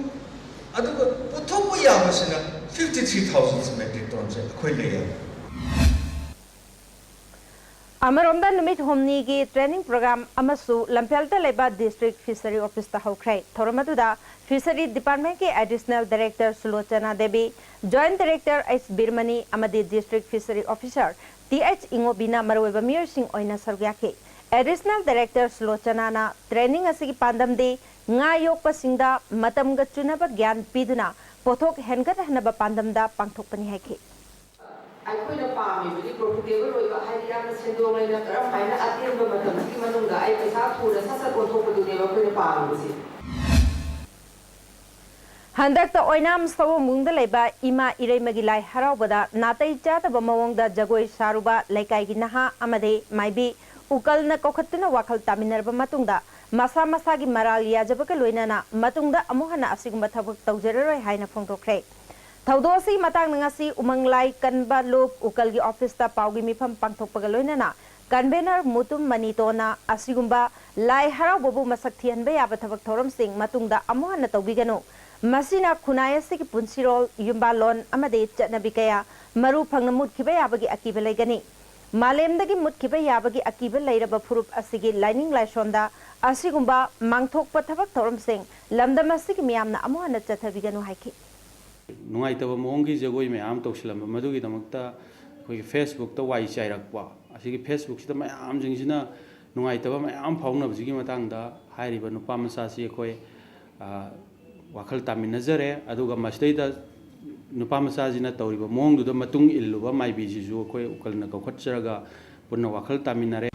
ꯑꯗꯨꯒ ꯄꯨꯊꯣꯛꯄ ꯌꯥꯕꯁꯤꯅ fifty three thousand metric tonꯁꯦ ꯑꯩꯈꯣꯏ ꯂꯩꯌꯦꯕ꯫ ꯑꯃꯔꯣꯝꯗ ꯅꯨꯃꯤꯠ ꯍꯨꯝꯅꯤꯒꯤ ꯇ꯭ꯔꯦꯅꯤꯡ ꯄ꯭ꯔꯣꯒ꯭ꯔꯥꯝ ꯑꯃꯁꯨ ꯂꯝꯐꯦꯜꯗ ꯂꯩꯕ ꯗꯤꯁꯇ꯭ꯔꯤꯛ ꯐꯤꯁꯔꯤ ꯑꯣꯐꯤꯁꯇ ꯍꯧꯈ꯭ꯔꯦ꯫ ꯊꯧꯔꯝ ꯑꯗꯨꯗ ꯐꯤꯁꯔꯤ ꯗꯤꯄꯥꯔꯠꯃꯦꯟꯠꯀꯤ additional director Sulochana Devi, joint director H ꯕꯤꯔꯃꯅꯤ ꯑꯃꯗꯤ district fishery officer T H ꯏꯉꯣꯕꯤꯅ ꯃꯔꯨꯑꯣꯏꯕ ꯃꯤꯑꯣꯏꯁꯤꯡ ꯑꯣꯏꯅ ꯁꯔꯨꯛ ꯌꯥꯈꯤ꯫ ꯑꯦꯗꯤꯁꯅꯦꯜ ꯗꯥꯏꯔꯦꯛꯇꯔ ꯁꯨꯂꯣꯆꯅꯥꯅ ꯇ꯭ꯔꯦꯅꯤꯡ ꯑꯁꯤꯒꯤ ꯄꯥꯟꯗꯝꯗꯤ ꯉꯥ ꯌꯣꯛꯄꯁꯤꯡꯗ ꯃꯇꯝꯒ ꯆꯨꯅꯕ ꯒ꯭ꯌꯥꯟ ꯄꯤꯗꯨꯅ ꯄꯣꯠꯊꯣꯛ ꯍꯦꯟꯒꯠꯍꯟꯅꯕ ꯄꯥꯟꯗꯝꯗ ꯄꯥꯡꯊꯣꯛꯄꯅꯤ ꯍꯥꯏꯈꯤ꯫ ꯑꯩꯈꯣꯏꯅ ꯄꯥꯝꯃꯤꯕꯗꯤ ꯄ꯭ꯔꯣꯐꯤꯇꯦꯕꯜ ꯑꯣꯏꯕ, ꯍꯥꯏꯗꯤ ꯌꯥꯝꯅ ꯁꯦꯟꯗꯣꯡ ꯂꯩꯅ ꯀꯔꯝ ꯍꯥꯏꯅ ꯑꯇꯦꯟꯕ ꯃꯇꯝꯁꯤꯒꯤ ꯃꯅꯨꯡꯗ ꯑꯩ ꯄꯩꯁꯥ ꯊꯨꯅ ꯁꯠ ꯁꯠ ꯑꯣꯟꯊꯣꯛꯄꯗꯨꯅꯦꯕ ꯑꯩꯈꯣꯏꯅ ꯄꯥꯝꯃꯤꯕꯁꯦ꯫ ꯍꯟꯗꯛꯇ ꯑꯣꯏꯅꯥꯝ ꯁꯑꯣꯝꯕꯨꯡꯗ ꯂꯩꯕ ꯏꯃꯥ ꯏꯔꯩꯃꯒꯤ ꯂꯥꯏ ꯍꯔꯥꯎꯕꯗ ꯅꯥꯇꯩ ꯆꯥꯗꯕ ꯃꯑꯣꯡꯗ ꯖꯒꯣꯏ ꯁꯥꯔꯨꯕ ꯂꯩꯀꯥꯏꯒꯤ ꯅꯍꯥ ꯑꯃꯗꯤ ꯃꯥꯏꯕꯤ ꯎꯀꯜꯅ ꯀꯧꯈꯠꯇꯨꯅ ꯋꯥꯈꯜ ꯇꯥꯃꯤꯟꯅꯔꯕ ꯃꯇꯨꯡꯗ ꯃꯁꯥ ꯃꯁꯥꯒꯤ ꯃꯔꯥꯜ ꯌꯥꯖꯕꯒ ꯂꯣꯏꯅꯅ ꯃꯇꯨꯡꯗ ꯑꯃꯨꯛ ꯍꯟꯅ ꯑꯁꯤꯒꯨꯝꯕ ꯊꯕꯛ ꯇꯧꯖꯔꯔꯣꯏ ꯍꯥꯏꯅ ꯐꯣꯡꯗꯣꯛꯈ꯭ꯔꯦ꯫ ꯊꯧꯗꯣꯛ ꯑꯁꯤꯒꯤ ꯃꯇꯥꯡꯗ ꯉꯁꯤ ꯎꯃꯪ ꯂꯥꯏ ꯀꯟꯕ ꯂꯨꯞ ꯎꯀꯜꯒꯤ ꯑꯣꯐꯤꯁꯇ ꯄꯥꯎꯒꯤ ꯃꯤꯐꯝ ꯄꯥꯡꯊꯣꯛꯄꯒ ꯂꯣꯏꯅꯅ ꯀꯟꯚꯦꯅꯔ ꯃꯨꯇꯨꯝ ꯃꯅꯤꯇꯣꯅ ꯑꯁꯤꯒꯨꯝꯕ ꯂꯥꯏ ꯍꯔꯥꯎꯕꯕꯨ ꯃꯁꯛ ꯊꯤꯍꯟꯕ ꯌꯥꯕ ꯊꯕꯛ ꯊꯧꯔꯝꯁꯤꯡ ꯃꯇꯨꯡꯗ ꯑꯃꯨꯛ ꯍꯟꯅ ꯇꯧꯕꯤꯒꯅꯨ, ꯃꯁꯤꯅ ꯈꯨꯟꯅꯥꯏ ꯑꯁꯤꯒꯤ ꯄꯨꯟꯁꯤꯔꯣꯜ, ꯌꯨꯝꯕꯥꯜꯂꯣꯟ ꯑꯃꯗꯤ ꯆꯠꯅꯕꯤ ꯀꯌꯥ ꯃꯔꯨ ꯐꯪꯅ ꯃꯨꯠꯈꯤꯕ ꯌꯥꯕꯒꯤ ꯑꯀꯤꯕ ꯂꯩꯒꯅꯤ꯫ ꯃꯥꯂꯦꯝꯗꯒꯤ ꯃꯨꯠꯈꯤꯕ ꯌꯥꯕꯒꯤ ꯑꯀꯤꯕ ꯂꯩꯔꯕ ꯐꯨꯔꯨꯞ ꯑꯁꯤꯒꯤ ꯂꯥꯏꯅꯤꯡ ꯂꯥꯏꯁꯣꯟꯗ ꯑꯁꯤꯒꯨꯝꯕ ꯃꯥꯡꯊꯣꯛꯄ ꯊꯕꯛ ꯊꯧꯔꯝꯁꯤꯡ ꯂꯝꯗꯝ ꯑꯁꯤꯒꯤ ꯃꯤꯌꯥꯝꯅ ꯑꯃꯨꯛ ꯍꯟꯅ ꯆꯠꯊꯕꯤꯒꯅꯨ ꯍꯥꯏꯈꯤ꯫ ꯅꯨꯡꯉꯥꯏꯇꯕ ꯃꯑꯣꯡꯒꯤ ꯖꯒꯣꯏ ꯃꯌꯥꯝ ꯇꯧꯁꯤꯜꯂꯝꯕ ꯃꯗꯨꯒꯤꯗꯃꯛꯇ ꯑꯩꯈꯣꯏꯒꯤ Facebookꯇ ꯋꯥꯏ ꯆꯥꯏꯔꯛꯄ, ꯑꯁꯤꯒꯤ Facebookꯁꯤꯗ ꯃꯌꯥꯝꯁꯤꯡꯁꯤꯅ ꯅꯨꯡꯉꯥꯏꯇꯕ ꯃꯌꯥꯝ ꯐꯥꯎꯅꯕꯁꯤꯒꯤ ꯃꯇꯥꯡꯗ ꯍꯥꯏꯔꯤꯕ ꯅꯨꯄꯥ ꯃꯆꯥꯁꯤ ꯑꯩꯈꯣꯏ, ꯑ, ꯋꯥꯈꯜ ꯇꯥꯃꯤꯟꯅꯖꯔꯦ꯫ ꯑꯗꯨꯒ ꯃꯁꯤꯗꯩꯗ ꯅꯨꯄꯥ ꯃꯆꯥꯁꯤꯅ ꯇꯧꯔꯤꯕ ꯃꯑꯣꯡꯗꯨꯗ ꯃꯇꯨꯡ ꯏꯜꯂꯨꯕ ꯃꯥꯏꯕꯤꯁꯤꯁꯨ ꯑꯩꯈꯣꯏ ꯎꯀꯜꯅ ꯀꯧꯈꯠꯆꯔꯒ ꯄꯨꯟꯅ ꯋꯥꯈꯜ ꯇꯥꯃꯤꯟꯅꯔꯦ꯫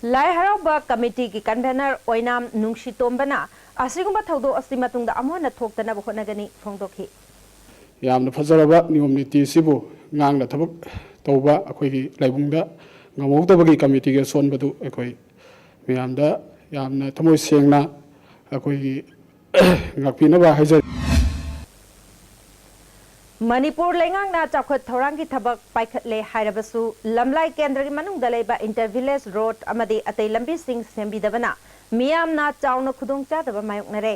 ꯂꯥꯏ ꯍꯔꯥꯎꯕ ꯀꯃꯤꯇꯤꯒꯤ convener ꯑꯣꯏꯅꯥꯝ ꯅꯨꯡꯁꯤꯇꯣꯝꯕꯅ ꯑꯁꯤꯒꯨꯝꯕ ꯊꯧꯗꯣꯛ ꯑꯁꯤ ꯃꯇꯨꯡꯗ ꯑꯃꯨꯛ ꯍꯟꯅ ꯊꯣꯛꯇꯅꯕ ꯍꯣꯠꯅꯒꯅꯤ ꯐꯣꯡꯗꯣꯛꯈꯤ꯫ ꯌꯥꯝꯅ ꯐꯖꯔꯕ ꯅꯤꯌꯣꯝ ꯅꯤꯇꯤ ꯑꯁꯤꯕꯨ ꯉꯥꯛꯅ ꯊꯕꯛ ꯇꯧꯕ ꯑꯩꯈꯣꯏꯒꯤ ꯂꯥꯏꯕꯨꯡꯗ ꯉꯝꯍꯧꯗꯕꯒꯤ ꯀꯃꯤꯇꯤꯒꯤ ꯑꯁꯣꯟꯕꯗꯨ ꯑꯩꯈꯣꯏ ꯃꯌꯥꯝꯗ ꯌꯥꯝꯅ ꯊꯃꯣꯏ ꯁꯦꯡꯅ ꯑꯩꯈꯣꯏꯒꯤ ꯉꯥꯛꯄꯤꯅꯕ ꯍꯥꯏꯖꯔꯤ꯫ ꯃꯅꯤꯄꯨꯔ ꯂꯩꯉꯥꯛꯅ ꯆꯥꯎꯈꯠ ꯊꯧꯔꯥꯡꯒꯤ ꯊꯕꯛ ꯄꯥꯏꯈꯠꯂꯦ ꯍꯥꯏꯔꯕꯁꯨ, ꯂꯝꯂꯥꯏ ꯀꯦꯟꯗ꯭ꯔꯒꯤ ꯃꯅꯨꯡꯗ ꯂꯩꯕ inter village road ꯑꯃꯗꯤ ꯑꯇꯩ ꯂꯝꯕꯤꯁꯤꯡ ꯁꯦꯝꯕꯤꯗꯕꯅ ꯃꯤꯌꯥꯝꯅ ꯆꯥꯎꯅ ꯈꯨꯗꯣꯡꯆꯥꯗꯕ ꯃꯥꯌꯣꯛꯅꯔꯦ꯫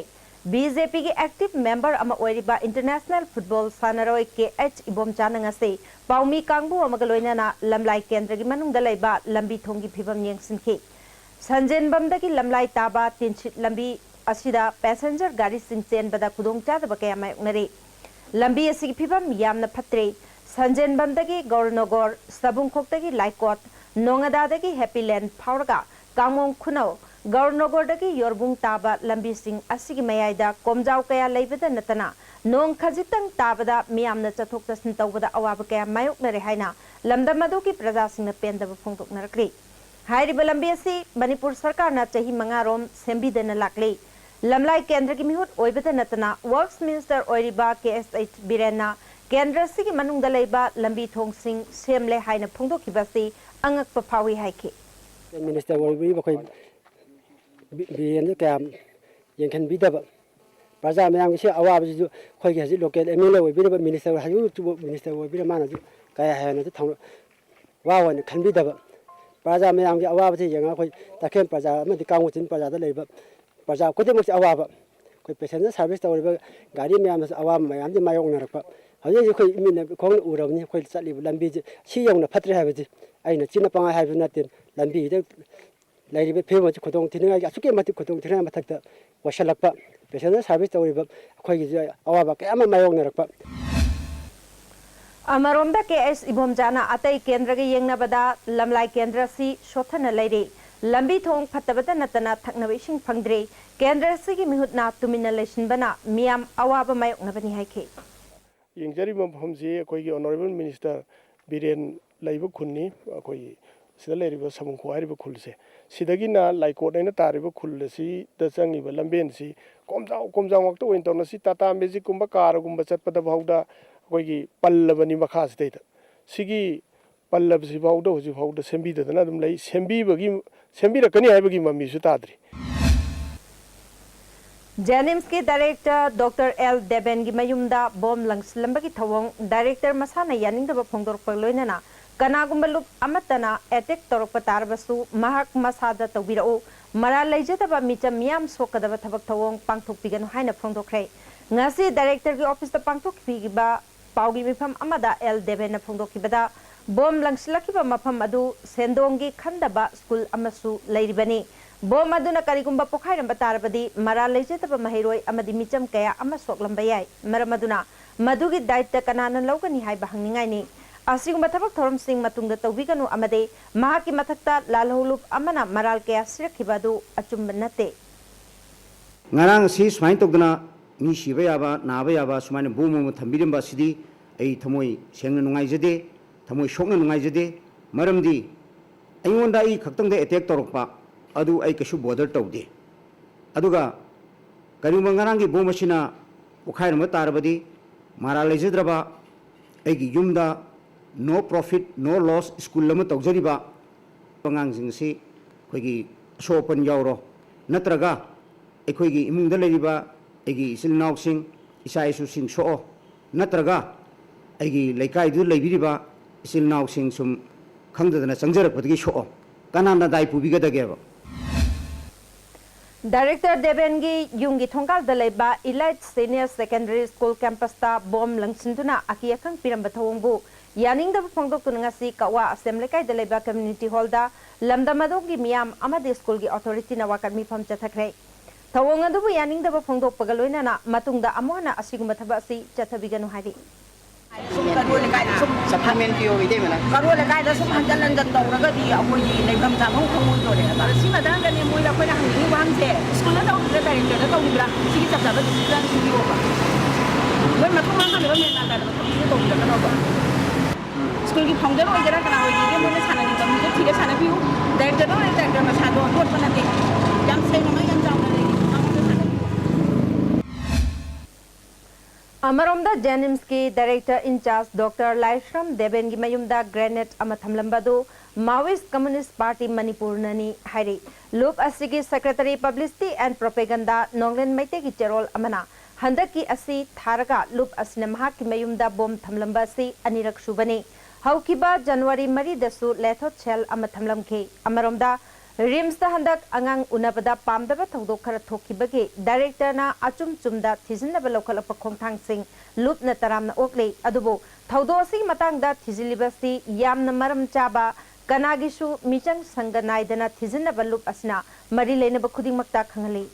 BJPꯒꯤ active member ꯑꯃ ꯑꯣꯏꯔꯤꯕ international football ꯁꯥꯟꯅꯔꯣꯏ KH ꯏꯕꯣꯝꯆꯥꯅ ꯉꯁꯤ ꯄꯥꯎꯃꯤ ꯀꯥꯡꯕꯨ ꯑꯃꯒ ꯂꯣꯏꯅꯅ ꯂꯝꯂꯥꯏ ꯀꯦꯟꯗ꯭ꯔꯒꯤ ꯃꯅꯨꯡꯗ ꯂꯩꯕ ꯂꯝꯕꯤ ꯊꯣꯡꯒꯤ ꯐꯤꯕꯝ ꯌꯦꯡꯁꯤꯟꯈꯤ꯫ ꯁꯟꯖꯦꯟꯕꯝꯗꯒꯤ ꯂꯝꯂꯥꯏ ꯇꯥꯕ ꯇꯤꯟꯁꯤꯠ ꯂꯝꯕꯤ ꯑꯁꯤꯗ passenger ꯒꯥꯔꯤꯁꯤꯡ ꯆꯦꯟꯕꯗ ꯈꯨꯗꯣꯡꯆꯥꯗꯕ ꯀꯌꯥ ꯃꯥꯌꯣꯛꯅꯔꯤ꯫ ꯂꯝꯕꯤ ꯑꯁꯤꯒꯤ ꯐꯤꯕꯝ ꯌꯥꯝꯅ ꯐꯠꯇ꯭ꯔꯦ꯫ ꯁꯟꯖꯦꯟꯕꯝꯗꯒꯤ ꯒꯧꯔꯅꯣꯒꯣꯔ, ꯁꯕꯨꯡꯈꯣꯛꯇꯒꯤ ꯂꯥꯏꯀꯣꯠ, ꯅꯣꯉꯥꯗꯥꯗꯒꯤ ꯍꯦꯄꯤ ꯂꯦꯟ ꯐꯥꯎꯔꯒ ꯀꯥꯡꯃꯣꯡ ꯈꯨꯅꯧ, ꯒꯧꯔꯅꯣꯒꯣꯔꯗꯒꯤ ꯌꯣꯔꯕꯨꯡ ꯇꯥꯕ ꯂꯝꯕꯤꯁꯤꯡ ꯑꯁꯤꯒꯤ ꯃꯌꯥꯏꯗ ꯀꯣꯝꯖꯥꯎ ꯀꯌꯥ ꯂꯩꯕꯗ ꯅꯠꯇꯅ ꯅꯣꯡ ꯈꯖꯤꯛꯇꯪ ꯇꯥꯕꯗ ꯃꯤꯌꯥꯝꯅ ꯆꯠꯊꯣꯛ ꯆꯠꯁꯤꯟ ꯇꯧꯕꯗ ꯑꯋꯥꯕ ꯀꯌꯥ ꯃꯥꯌꯣꯛꯅꯔꯦ ꯍꯥꯏꯅ ꯂꯝꯗꯝ ꯑꯗꯨꯒꯤ ꯄ꯭ꯔꯖꯥꯁꯤꯡꯅ ꯄꯦꯟꯗꯕ ꯐꯣꯡꯗꯣꯛꯅꯔꯛꯂꯤ꯫ ꯍꯥꯏꯔꯤꯕ ꯂꯝꯕꯤ ꯑꯁꯤ ꯃꯅꯤꯄꯨꯔ ꯁꯔꯀꯥꯔꯅ ꯆꯍꯤ ꯃꯉꯥꯔꯣꯝ ꯁꯦꯝꯕꯤꯗꯅ ꯂꯥꯛꯂꯤ꯫ ꯂꯝꯂꯥꯏ ꯀꯦꯟꯗ꯭ꯔꯒꯤ ꯃꯤꯍꯨꯠ ꯑꯣꯏꯕꯗ ꯅꯠꯇꯅ Works Minister ꯑꯣꯏꯔꯤꯕ KSH ꯕꯤꯔꯦꯟꯅ ꯀꯦꯟꯗ꯭ꯔ ꯑꯁꯤꯒꯤ ꯃꯅꯨꯡꯗ ꯂꯩꯕ ꯂꯝꯕꯤ ꯊꯣꯡꯁꯤꯡ ꯁꯦꯝꯂꯦ ꯍꯥꯏꯅ ꯐꯣꯡꯗꯣꯛꯈꯤꯕ ꯑꯁꯤ ꯑꯉꯛꯄ ꯐꯥꯎꯏ ꯍꯥꯏꯈꯤ꯫ Minister ꯑꯣꯏꯕꯒꯤ ꯃꯈꯣꯏ ꯕꯤ-, ꯕꯤꯔꯦꯟꯗꯨ ꯀꯌꯥꯝ ꯌꯦꯡꯁꯤꯟꯕꯤꯗꯕ, ꯄ꯭ꯔꯖꯥ ꯃꯌꯥꯝꯒꯤ ꯁꯤ ꯑꯋꯥꯕꯁꯤꯁꯨ ꯑꯩꯈꯣꯏꯒꯤ ꯍꯧꯖꯤꯛ local MLA ꯑꯣꯏꯕꯤꯔꯤꯕ minister, ꯍꯧꯖꯤꯛ ꯍꯧꯖꯤꯛ minister ꯑꯣꯏꯕꯤꯔ ꯃꯥꯅꯁꯨ ꯀꯌꯥ ꯍꯦꯟꯅꯁꯨ ꯊꯧ-, ꯋꯥ ꯑꯣꯏꯅ ꯈꯟꯕꯤꯗꯕ, ꯄ꯭ꯔꯖꯥ ꯃꯌꯥꯝꯒꯤ ꯑꯋꯥꯕꯁꯤ ꯌꯦꯡꯉꯒ ꯑꯩꯈꯣꯏ ꯇꯈꯦꯜ ꯄ꯭ꯔꯖꯥ ꯑꯃꯗꯤ ꯀꯥꯡꯕꯨ ꯆꯤꯡ ꯄ꯭ꯔꯖꯥꯗ ꯂꯩꯔꯤꯕ ꯄ꯭ꯔꯖꯥ ꯈꯨꯗꯤꯡꯃꯛꯁꯦ ꯑꯋꯥꯕ ꯑꯩꯈꯣꯏ passenger service ꯇꯧꯔꯤꯕ ꯒꯥꯔꯤ ꯃꯌꯥꯝꯅꯁꯨ ꯑꯋꯥꯕ ꯃꯌꯥꯝꯗꯤ ꯃꯥꯌꯣꯛꯅꯔꯛꯄ꯫ ꯍꯧꯖꯤꯛ ꯍꯧꯖꯤꯛ ꯑꯩꯈꯣꯏ ꯏꯃꯤꯠꯅ ꯈꯣꯡꯅ ꯎꯔꯕꯅꯤ, ꯑꯩꯈꯣꯏ ꯆꯠꯂꯤꯕ ꯂꯝꯕꯤꯁꯦ ꯁꯤ ꯌꯧꯅ ꯐꯠꯇ꯭ꯔꯦ ꯍꯥꯏꯕꯁꯤ ꯑꯩꯅ ꯆꯤꯟꯅ ꯄꯪꯍꯥꯏ ꯍꯥꯏꯕ ꯅꯠꯇꯦ꯫ ꯂꯝꯕꯤꯗ ꯂꯩꯔꯤꯕ ꯐꯤꯕꯝ ꯑꯁꯤ ꯈꯨꯗꯣꯡ ꯊꯤꯅꯤꯡꯉꯥꯏꯒꯤ ꯑꯁꯨꯛꯀꯤ ꯃꯇꯤꯛ ꯈꯨꯗꯣꯡ ꯊꯤꯅꯤꯡꯉꯥꯏ ꯃꯊꯛꯇ ꯑꯣꯏꯁꯤꯜꯂꯛꯄ, passenger service ꯇꯧꯔꯤꯕ ꯑꯩꯈꯣꯏꯒꯤꯁꯨ ꯑꯋꯥꯕ ꯀꯌꯥ ꯑꯃ ꯃꯥꯌꯣꯛꯅꯔꯛꯄ꯫ ꯑꯃꯔꯣꯝꯗ ꯀꯦ ꯑꯦꯁ ꯏꯕꯣꯝꯆꯥꯅ ꯑꯇꯩ ꯀꯦꯟꯗ꯭ꯔꯒ ꯌꯦꯡꯅꯕꯗ ꯂꯝꯂꯥꯏ ꯀꯦꯟꯗ꯭ꯔ ꯑꯁꯤ ꯁꯣꯠꯊꯅ ꯂꯩꯔꯤ꯫ ꯂꯝꯕꯤ ꯊꯣꯡ ꯐꯠꯇꯕꯇ ꯅꯠꯇꯅ ꯊꯛꯅꯕ ꯏꯁꯤꯡ ꯐꯪꯗ꯭ꯔꯦ꯫ ꯀꯦꯟꯗ꯭ꯔ ꯑꯁꯤꯒꯤ ꯃꯤꯍꯨꯠꯅ ꯇꯨꯃꯤꯟꯅ ꯂꯩꯁꯤꯟꯕꯅ ꯃꯤꯌꯥꯝ ꯑꯋꯥꯕ ꯃꯥꯌꯣꯛꯅꯕꯅꯤ ꯍꯥꯏꯈꯤ꯫ ꯌꯦꯡꯖꯔꯤꯕ ꯃꯐꯝꯁꯤ ꯑꯩꯈꯣꯏꯒꯤ Honourable Minister ꯕꯤꯔꯦꯟ ꯂꯩꯕ ꯈꯨꯟꯅꯤ꯫ ꯑꯩꯈꯣꯏꯒꯤ ꯁꯤꯗ ꯂꯩꯔꯤꯕ ꯁꯃꯨꯈꯣ ꯍꯥꯏꯔꯤꯕ ꯈꯨꯜꯁꯦ, ꯁꯤꯗꯒꯤꯅ ꯂꯥꯏꯀꯣꯠ ꯍꯥꯏꯅ ꯇꯥꯔꯤꯕ ꯈꯨꯜ ꯑꯁꯤꯗ ꯆꯪꯉꯤꯕ ꯂꯝꯕꯦꯟꯁꯤ ꯀꯣꯝꯖꯥꯎ ꯀꯣꯝꯖꯥꯎ ꯉꯥꯛꯇ ꯑꯣꯏꯅ ꯇꯧꯅ, ꯁꯤ ꯇꯥꯇꯥ ꯃꯦꯖꯤꯛꯀꯨꯝꯕ ꯀꯥꯔꯒꯨꯝꯕ ꯆꯠꯄꯗ ꯐꯥꯎꯗ ꯑꯩꯈꯣꯏꯒꯤ ꯄꯜꯂꯕꯅꯤ ꯃꯈꯥꯁꯤꯗꯩꯗ꯫ ꯁꯤꯒꯤ ꯄꯜꯂꯕꯁꯤ ꯐꯥꯎꯗ ꯍꯧꯖꯤꯛ ꯐꯥꯎꯗ ꯁꯦꯝꯕꯤꯗꯗꯅ ꯑꯗꯨꯝ ꯂꯩ꯫ ꯁꯦꯝꯕꯤꯕꯒꯤ, ꯁꯦꯝꯕꯤꯔꯛꯀꯅꯤ ꯍꯥꯏꯕꯒꯤ ꯃꯃꯤꯁꯨ ꯇꯥꯗ꯭ꯔꯤ꯫ ꯖꯦꯅꯤꯝꯁꯀꯤ director Doctor L ꯗꯦꯕꯦꯟꯒꯤ ꯃꯌꯨꯝꯗ ꯕꯣꯝ ꯂꯪꯁꯤꯜꯂꯝꯕꯒꯤ ꯊꯧꯑꯣꯡ director ꯃꯁꯥꯅ ꯌꯥꯅꯤꯡꯗꯕ ꯐꯣꯡꯗꯣꯔꯛꯄ ꯂꯣꯏꯅꯅ ꯀꯅꯥꯒꯨꯝꯕ ꯂꯨꯞ ꯑꯃꯠꯇꯅ attack ꯇꯧꯔꯛꯄ ꯇꯥꯔꯕꯁꯨ ꯃꯍꯥꯛ ꯃꯁꯥꯗ ꯇꯧꯕꯤꯔꯛꯎ꯫ ꯃꯔꯥꯜ ꯂꯩꯖꯗꯕ ꯃꯤꯆꯝ ꯃꯤꯌꯥꯝ ꯁꯣꯛꯀꯗꯕ ꯊꯕꯛ ꯊꯧꯑꯣꯡ ꯄꯥꯡꯊꯣꯛꯄꯤꯒꯅꯨ ꯍꯥꯏꯅ ꯐꯣꯡꯗꯣꯛꯈ꯭ꯔꯦ꯫ ꯉꯁꯤ directorꯒꯤ officeꯇ ꯄꯥꯡꯊꯣꯛꯈꯤꯕ ꯄꯥꯎꯒꯤ ꯃꯤꯐꯝ ꯑꯃꯗ ꯑꯦꯜ ꯗꯦꯕꯦꯟꯅ ꯐꯣꯡꯗꯣꯛꯈꯤꯕꯗ, ꯕꯣꯝ ꯂꯪꯁꯤꯜꯂꯛꯈꯤꯕ ꯃꯐꯝ ꯑꯗꯨ ꯁꯦꯟꯗꯣꯡꯒꯤ ꯈꯟꯗꯕ ꯁ꯭ꯀꯨꯜ ꯑꯃꯁꯨ ꯂꯩꯔꯤꯕꯅꯤ꯫ ꯕꯣꯝ ꯑꯗꯨꯅ ꯀꯔꯤꯒꯨꯝꯕ ꯄꯣꯈꯥꯏꯔꯝꯕ ꯇꯥꯔꯕꯗꯤ, ꯃꯔꯥꯜ ꯂꯩꯖꯗꯕ ꯃꯍꯩꯔꯣꯏ ꯑꯃꯗꯤ ꯃꯤꯆꯝ ꯀꯌꯥ ꯑꯃ ꯁꯣꯛꯂꯝꯕ ꯌꯥꯏ꯫ ꯃꯔꯝ ꯑꯗꯨꯅ ꯃꯗꯨꯒꯤ ꯗꯥꯏꯇ ꯀꯅꯥꯅ ꯂꯧꯒꯅꯤ ꯍꯥꯏꯕ ꯍꯪꯅꯤꯡꯉꯥꯏꯅꯤ꯫ ꯑꯁꯤꯒꯨꯝꯕ ꯊꯕꯛ ꯊꯧꯔꯝꯁꯤꯡ ꯃꯇꯨꯡꯗ ꯇꯧꯕꯤꯒꯅꯨ ꯑꯃꯗꯤ ꯃꯍꯥꯛꯀꯤ ꯃꯊꯛꯇ ꯂꯥꯜꯍꯧꯂꯨꯞ ꯑꯃꯅ ꯃꯔꯥꯜ ꯀꯌꯥ ꯁꯤꯔꯛꯈꯤꯕ ꯑꯗꯨ ꯑꯆꯨꯝꯕ ꯅꯠꯇꯦ꯫ ꯉꯔꯥꯡ ꯑꯁꯤ ꯁꯨꯃꯥꯏꯅ ꯇꯧꯗꯅ ꯃꯤ ꯁꯤꯕ ꯌꯥꯕ, ꯅꯥꯕ ꯌꯥꯕ ꯁꯨꯃꯥꯏꯅ ꯕꯣꯝ ꯑꯃ ꯊꯝꯕꯤꯔꯝꯕ ꯑꯁꯤꯗꯤ ꯑꯩ ꯊꯃꯣꯏ ꯁꯦꯡꯅ ꯅꯨꯡꯉꯥꯏꯖꯗꯦ, ꯊꯃꯣꯏ ꯁꯣꯛꯅ ꯅꯨꯡꯉꯥꯏꯖꯗꯦ꯫ ꯃꯔꯝꯗꯤ ꯑꯩꯉꯣꯟꯗ ꯑꯩ ꯈꯛꯇꯪꯗ attack ꯇꯧꯔꯛꯄ ꯑꯗꯨ ꯑꯩ ꯀꯩꯁꯨ bother ꯇꯧꯗꯦ꯫ ꯑꯗꯨꯒ ꯀꯔꯤꯒꯨꯝꯕ ꯉꯔꯥꯡꯒꯤ ꯕꯣꯝ ꯑꯁꯤꯅ ꯄꯣꯈꯥꯏꯔꯝꯕ ꯇꯥꯔꯕꯗꯤ, ꯃꯔꯥꯜ ꯂꯩꯖꯗ꯭ꯔꯕ ꯑꯩꯒꯤ ꯌꯨꯝꯗ no profit, no loss school ꯑꯃ ꯇꯧꯖꯔꯤꯕ ꯑꯉꯥꯡꯁꯤꯡ ꯑꯁꯤ ꯑꯩꯈꯣꯏꯒꯤ ꯑꯁꯣꯛ ꯑꯄꯟ ꯌꯥꯎꯔꯣ, ꯅꯠꯇ꯭ꯔꯒ ꯑꯩꯈꯣꯏꯒꯤ ꯏꯃꯨꯡꯗ ꯂꯩꯔꯤꯕ ꯑꯩꯒꯤ ꯏꯆꯤꯜ ꯏꯅꯥꯎꯁꯤꯡ, ꯏꯆꯥ ꯏꯁꯨꯁꯤꯡ ꯁꯣꯛꯑꯣ, ꯅꯠꯇ꯭ꯔꯒ ꯑꯩꯒꯤ ꯂꯩꯀꯥꯏꯗꯨꯗ ꯂꯩꯕꯤꯔꯤꯕ ꯏꯆꯤꯜ ꯏꯅꯥꯎꯁꯤꯡ ꯁꯨꯝ ꯈꯪꯗꯗꯅ ꯆꯪꯖꯔꯛꯄꯗꯒꯤ ꯁꯣꯛꯑꯣ, ꯀꯅꯥꯅ ꯗꯥꯏ ꯄꯨꯕꯤꯒꯗꯒꯦꯕ? ꯗꯥꯏꯔꯦꯛꯇꯔ ꯗꯦꯕꯦꯟꯒꯤ ꯌꯨꯝꯒꯤ ꯊꯣꯡꯒꯥꯜꯗ ꯂꯩꯕ Elite Senior Secondary School campusꯇ ꯕꯣꯝ ꯂꯪꯁꯤꯟꯗꯨꯅ ꯑꯀꯤ ꯑꯈꯪ ꯄꯤꯔꯝꯕ ꯊꯧꯑꯣꯡꯕꯨ ꯌꯥꯅꯤꯡꯗꯕ ꯐꯣꯡꯗꯣꯛꯇꯨꯅ ꯉꯁꯤ ꯀꯛꯋꯥ ꯑꯁꯦꯝ ꯂꯩꯀꯥꯏꯗ ꯂꯩꯕ community hallꯗ ꯂꯝꯗꯝ ꯑꯗꯣꯝꯒꯤ ꯃꯤꯌꯥꯝ ꯑꯃꯗꯤ schoolꯒꯤ authorityꯅ ꯋꯥꯀꯠ ꯃꯤꯐꯝ ꯆꯠꯊꯈ꯭ꯔꯦ꯫ ꯊꯧꯑꯣꯡ ꯑꯗꯨꯕꯨ ꯌꯥꯅꯤꯡꯗꯕ ꯐꯣꯡꯗꯣꯛꯄꯒ ꯂꯣꯏꯅꯅ ꯃꯇꯨꯡꯗ ꯑꯃꯨꯛ ꯍꯟꯅ ꯑꯁꯤꯒꯨꯝꯕ ꯊꯕꯛ ꯑꯁꯤ ꯆꯠꯊꯕꯤꯒꯅꯨ ꯍꯥꯏꯔꯤ꯫ ꯁꯨꯝ ꯀꯔꯣꯜ ꯂꯩꯀꯥꯏꯗ ꯁꯨꯝ ꯁꯞꯄ꯭ꯂꯤꯃꯦꯟ ꯄꯤꯌꯣ ꯏꯇꯩꯃꯅ꯫ ꯀꯔꯣꯜ ꯂꯩꯀꯥꯏꯗ ꯁꯨꯝ ꯍꯟꯖꯟ ꯍꯟꯖꯟ ꯇꯧꯔꯒꯗꯤ ꯑꯩꯈꯣꯏꯒꯤ ꯂꯩꯐꯝ ꯆꯥꯐꯝ ꯈꯪꯉꯣꯏꯗꯣꯔꯦꯕ꯫ ꯑꯗꯣ ꯁꯤ ꯃꯇꯥꯡꯗꯅꯦ ꯃꯣꯏꯗ ꯑꯩꯈꯣꯏꯅ ꯍꯪꯅꯤꯡꯉꯤ ꯋꯥꯍꯪꯁꯦ, ꯁ꯭ꯀꯨꯜꯗ ꯇꯧꯔꯤꯕ꯭ꯔꯥ, ꯗꯥꯏꯔꯦꯛꯇꯔꯗ ꯇꯧꯔꯤꯕ꯭ꯔꯥ, ꯁꯤꯒꯤ ꯆꯞ ꯆꯥꯕ decision ꯄꯤꯕꯤꯌꯣꯕ꯫ ꯃꯣꯏ ꯃꯊꯣꯡ ꯃꯔꯝ ꯈꯪꯗꯕ, ꯃꯦꯟ ꯃꯥꯟ ꯇꯥꯗꯕ ꯊꯕꯛꯁꯤꯡꯁꯦ ꯇꯧꯕꯤꯔꯛꯀꯅꯣꯕ꯫ ꯁ꯭ꯀꯨꯜꯒꯤ founder ꯑꯣꯏꯒꯦꯔꯥ ꯀꯅꯥ ꯑꯣꯏꯒꯦꯒꯦ, ꯃꯣꯏꯅ ꯁꯥꯟꯅꯅꯤꯡꯕ ꯃꯤꯗꯣ ꯊꯤꯔ ꯁꯥꯟꯅꯕꯤꯌꯨ꯫ ꯗꯥꯏꯔꯦꯛꯇꯔꯗ ꯑꯣꯏꯔꯦ, ꯗꯥꯏꯔꯦꯛꯇꯔ ꯃꯁꯥꯗꯣ ꯂꯣꯠꯄ ꯅꯠꯇꯦ꯫ ꯌꯥꯝ ꯁꯦꯡꯅ ꯃꯌꯦꯛ ꯌꯥꯝ ꯆꯥꯎꯅ ꯂꯩꯔꯤ꯫ ꯃꯉꯣꯟꯗ ꯁꯥꯟꯅꯕꯤꯌꯨ꯫ ꯑꯃꯔꯣꯝꯗ ꯖꯦꯅꯤꯝꯁꯀꯤ director in charge Doctor ꯂꯥꯏꯁ꯭ꯔꯝ ꯗꯦꯕꯦꯟꯒꯤ ꯃꯌꯨꯝꯗ grenade ꯑꯃ ꯊꯝꯂꯝꯕ ꯑꯗꯨ Maoist Communist Party ꯃꯅꯤꯄꯨꯔꯅꯅꯤ ꯍꯥꯏꯔꯤ꯫ ꯂꯨꯞ ꯑꯁꯤꯒꯤ secretary publicity and propaganda ꯅꯣꯡꯂꯦꯟ ꯃꯩꯇꯩꯒꯤ ꯆꯦꯔꯣꯜ ꯑꯃꯅ ꯍꯟꯗꯛꯀꯤ ꯑꯁꯤ ꯊꯥꯔꯒ ꯂꯨꯞ ꯑꯁꯤꯅ ꯃꯍꯥꯛꯀꯤ ꯃꯌꯨꯝꯗ ꯕꯣꯝ ꯊꯝꯂꯝꯕ ꯑꯁꯤ ꯑꯅꯤꯔꯛ ꯁꯨꯕꯅꯤ꯫ ꯍꯧꯈꯤꯕ ꯖꯅꯋꯥꯔꯤ ꯃꯔꯤꯗꯁꯨ lethal shell ꯑꯃ ꯊꯝꯂꯝꯈꯤ꯫ ꯑꯃꯔꯣꯝꯗ ꯔꯤꯝꯁꯇ ꯍꯟꯗꯛ ꯑꯉꯥꯡ ꯎꯅꯕꯗ ꯄꯥꯝꯗꯕ ꯊꯧꯗꯣꯛ ꯈꯔ ꯊꯣꯛꯈꯤꯕꯒꯤ directorꯅ ꯑꯆꯨꯝ ꯆꯨꯝꯗ ꯊꯤꯖꯤꯟꯅꯕ ꯂꯧꯈꯠꯂꯛꯄ ꯈꯣꯡꯊꯥꯡꯁꯤꯡ ꯂꯨꯞꯅ ꯇꯔꯥꯝꯅ ꯑꯣꯛꯂꯤ꯫ ꯑꯗꯨꯕꯨ ꯊꯧꯗꯣꯛ ꯑꯁꯤꯒꯤ ꯃꯇꯥꯡꯗ ꯊꯤꯖꯤꯜꯂꯤꯕ ꯑꯁꯤ ꯌꯥꯝꯅ ꯃꯔꯝ ꯆꯥꯕ, ꯀꯅꯥꯒꯤꯁꯨ ꯃꯤꯆꯪ ꯁꯪꯒ ꯅꯥꯏꯗꯅ ꯊꯤꯖꯤꯟꯅꯕ ꯂꯨꯞ ꯑꯁꯤꯅ ꯃꯔꯤ ꯂꯩꯅꯕ ꯈꯨꯗꯤꯡꯃꯛꯇ ꯈꯪꯍꯜꯂꯤ꯫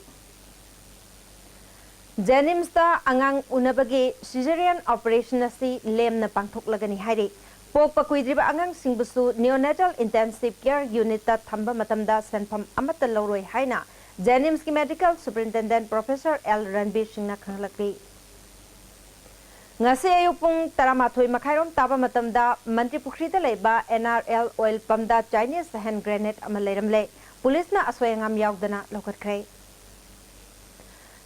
ꯖꯦꯅꯤꯝꯁꯇ ꯑꯉꯥꯡ ꯎꯅꯕꯒꯤ cesarean operation ꯑꯁꯤ ꯂꯦꯝꯅ ꯄꯥꯡꯊꯣꯛꯂꯒꯅꯤ ꯍꯥꯏꯔꯤ꯫ ꯄꯣꯛꯄ ꯀꯨꯏꯗ꯭ꯔꯤꯕ ꯑꯉꯥꯡꯁꯤꯡꯕꯨꯁꯨ neonatal intensive care unitꯇ ꯊꯝꯕ ꯃꯇꯝꯗ ꯁꯦꯟꯐꯝ ꯑꯃꯠꯇ ꯂꯧꯔꯣꯏ ꯍꯥꯏꯅ ꯖꯦꯅꯤꯝꯁꯀꯤ medical superintendent Professor ꯑꯦꯜ ꯔꯟꯕꯤꯔ ꯁꯤꯡꯅ ꯈꯪꯍꯜꯂꯛꯂꯤ꯫ ꯉꯁꯤ ꯑꯌꯨꯛ ꯄꯨꯡ ꯇꯔꯥꯃꯥꯊꯣꯏ ꯃꯈꯥꯏꯔꯣꯝ ꯇꯥꯕ ꯃꯇꯝꯗ ꯃꯟꯇ꯭ꯔꯤ ꯄꯨꯈ꯭ꯔꯤꯗ ꯂꯩꯕ NRL oil pumpꯗ Chinese hand grenade ꯑꯃ ꯂꯩꯔꯝꯂꯦ꯫ ꯄꯨꯂꯤꯁꯅ ꯑꯁꯣꯏ ꯑꯉꯥꯝ ꯌꯥꯎꯗꯅ ꯂꯧꯈꯠꯈ꯭ꯔꯦ꯫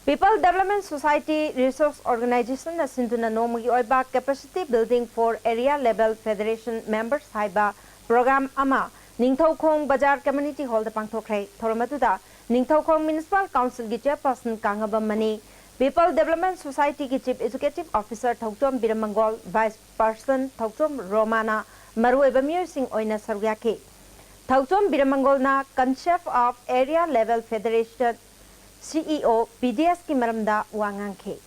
People Development Society Resource Organizationꯅ ꯁꯤꯟꯗꯨꯅ ꯅꯣꯡꯃꯒꯤ ꯑꯣꯏꯕ Capacity Building for Area Level Federation Members ꯍꯥꯏꯕ program ꯑꯃ ꯅꯤꯡꯊꯧꯈꯣꯡ ꯕꯖꯥꯔ community hallꯗ ꯄꯥꯡꯊꯣꯛꯈ꯭ꯔꯦ꯫ ꯊꯧꯔꯝ ꯑꯗꯨꯗ ꯅꯤꯡꯊꯧꯈꯣꯡ Municipal Councilꯒꯤ chairperson ꯀꯥꯡꯉꯕꯝ ꯃꯅꯤ, People Development Societyꯒꯤ Chief Executive Officer Thokchom Biramangol, vice president ꯊꯧꯆꯣꯝ ꯔꯣꯃꯥꯅ ꯃꯔꯨꯑꯣꯏꯕ ꯃꯤꯑꯣꯏꯁꯤꯡ ꯑꯣꯏꯅ ꯁꯔꯨꯛ ꯌꯥꯈꯤ꯫ Thouchom ꯕꯤꯔꯃꯪꯒꯣꯜꯅ concept of area level federation CEO PDS ꯀꯤ ꯃꯔꯝꯗ ꯋꯥ ꯉꯥꯡꯈꯤ꯫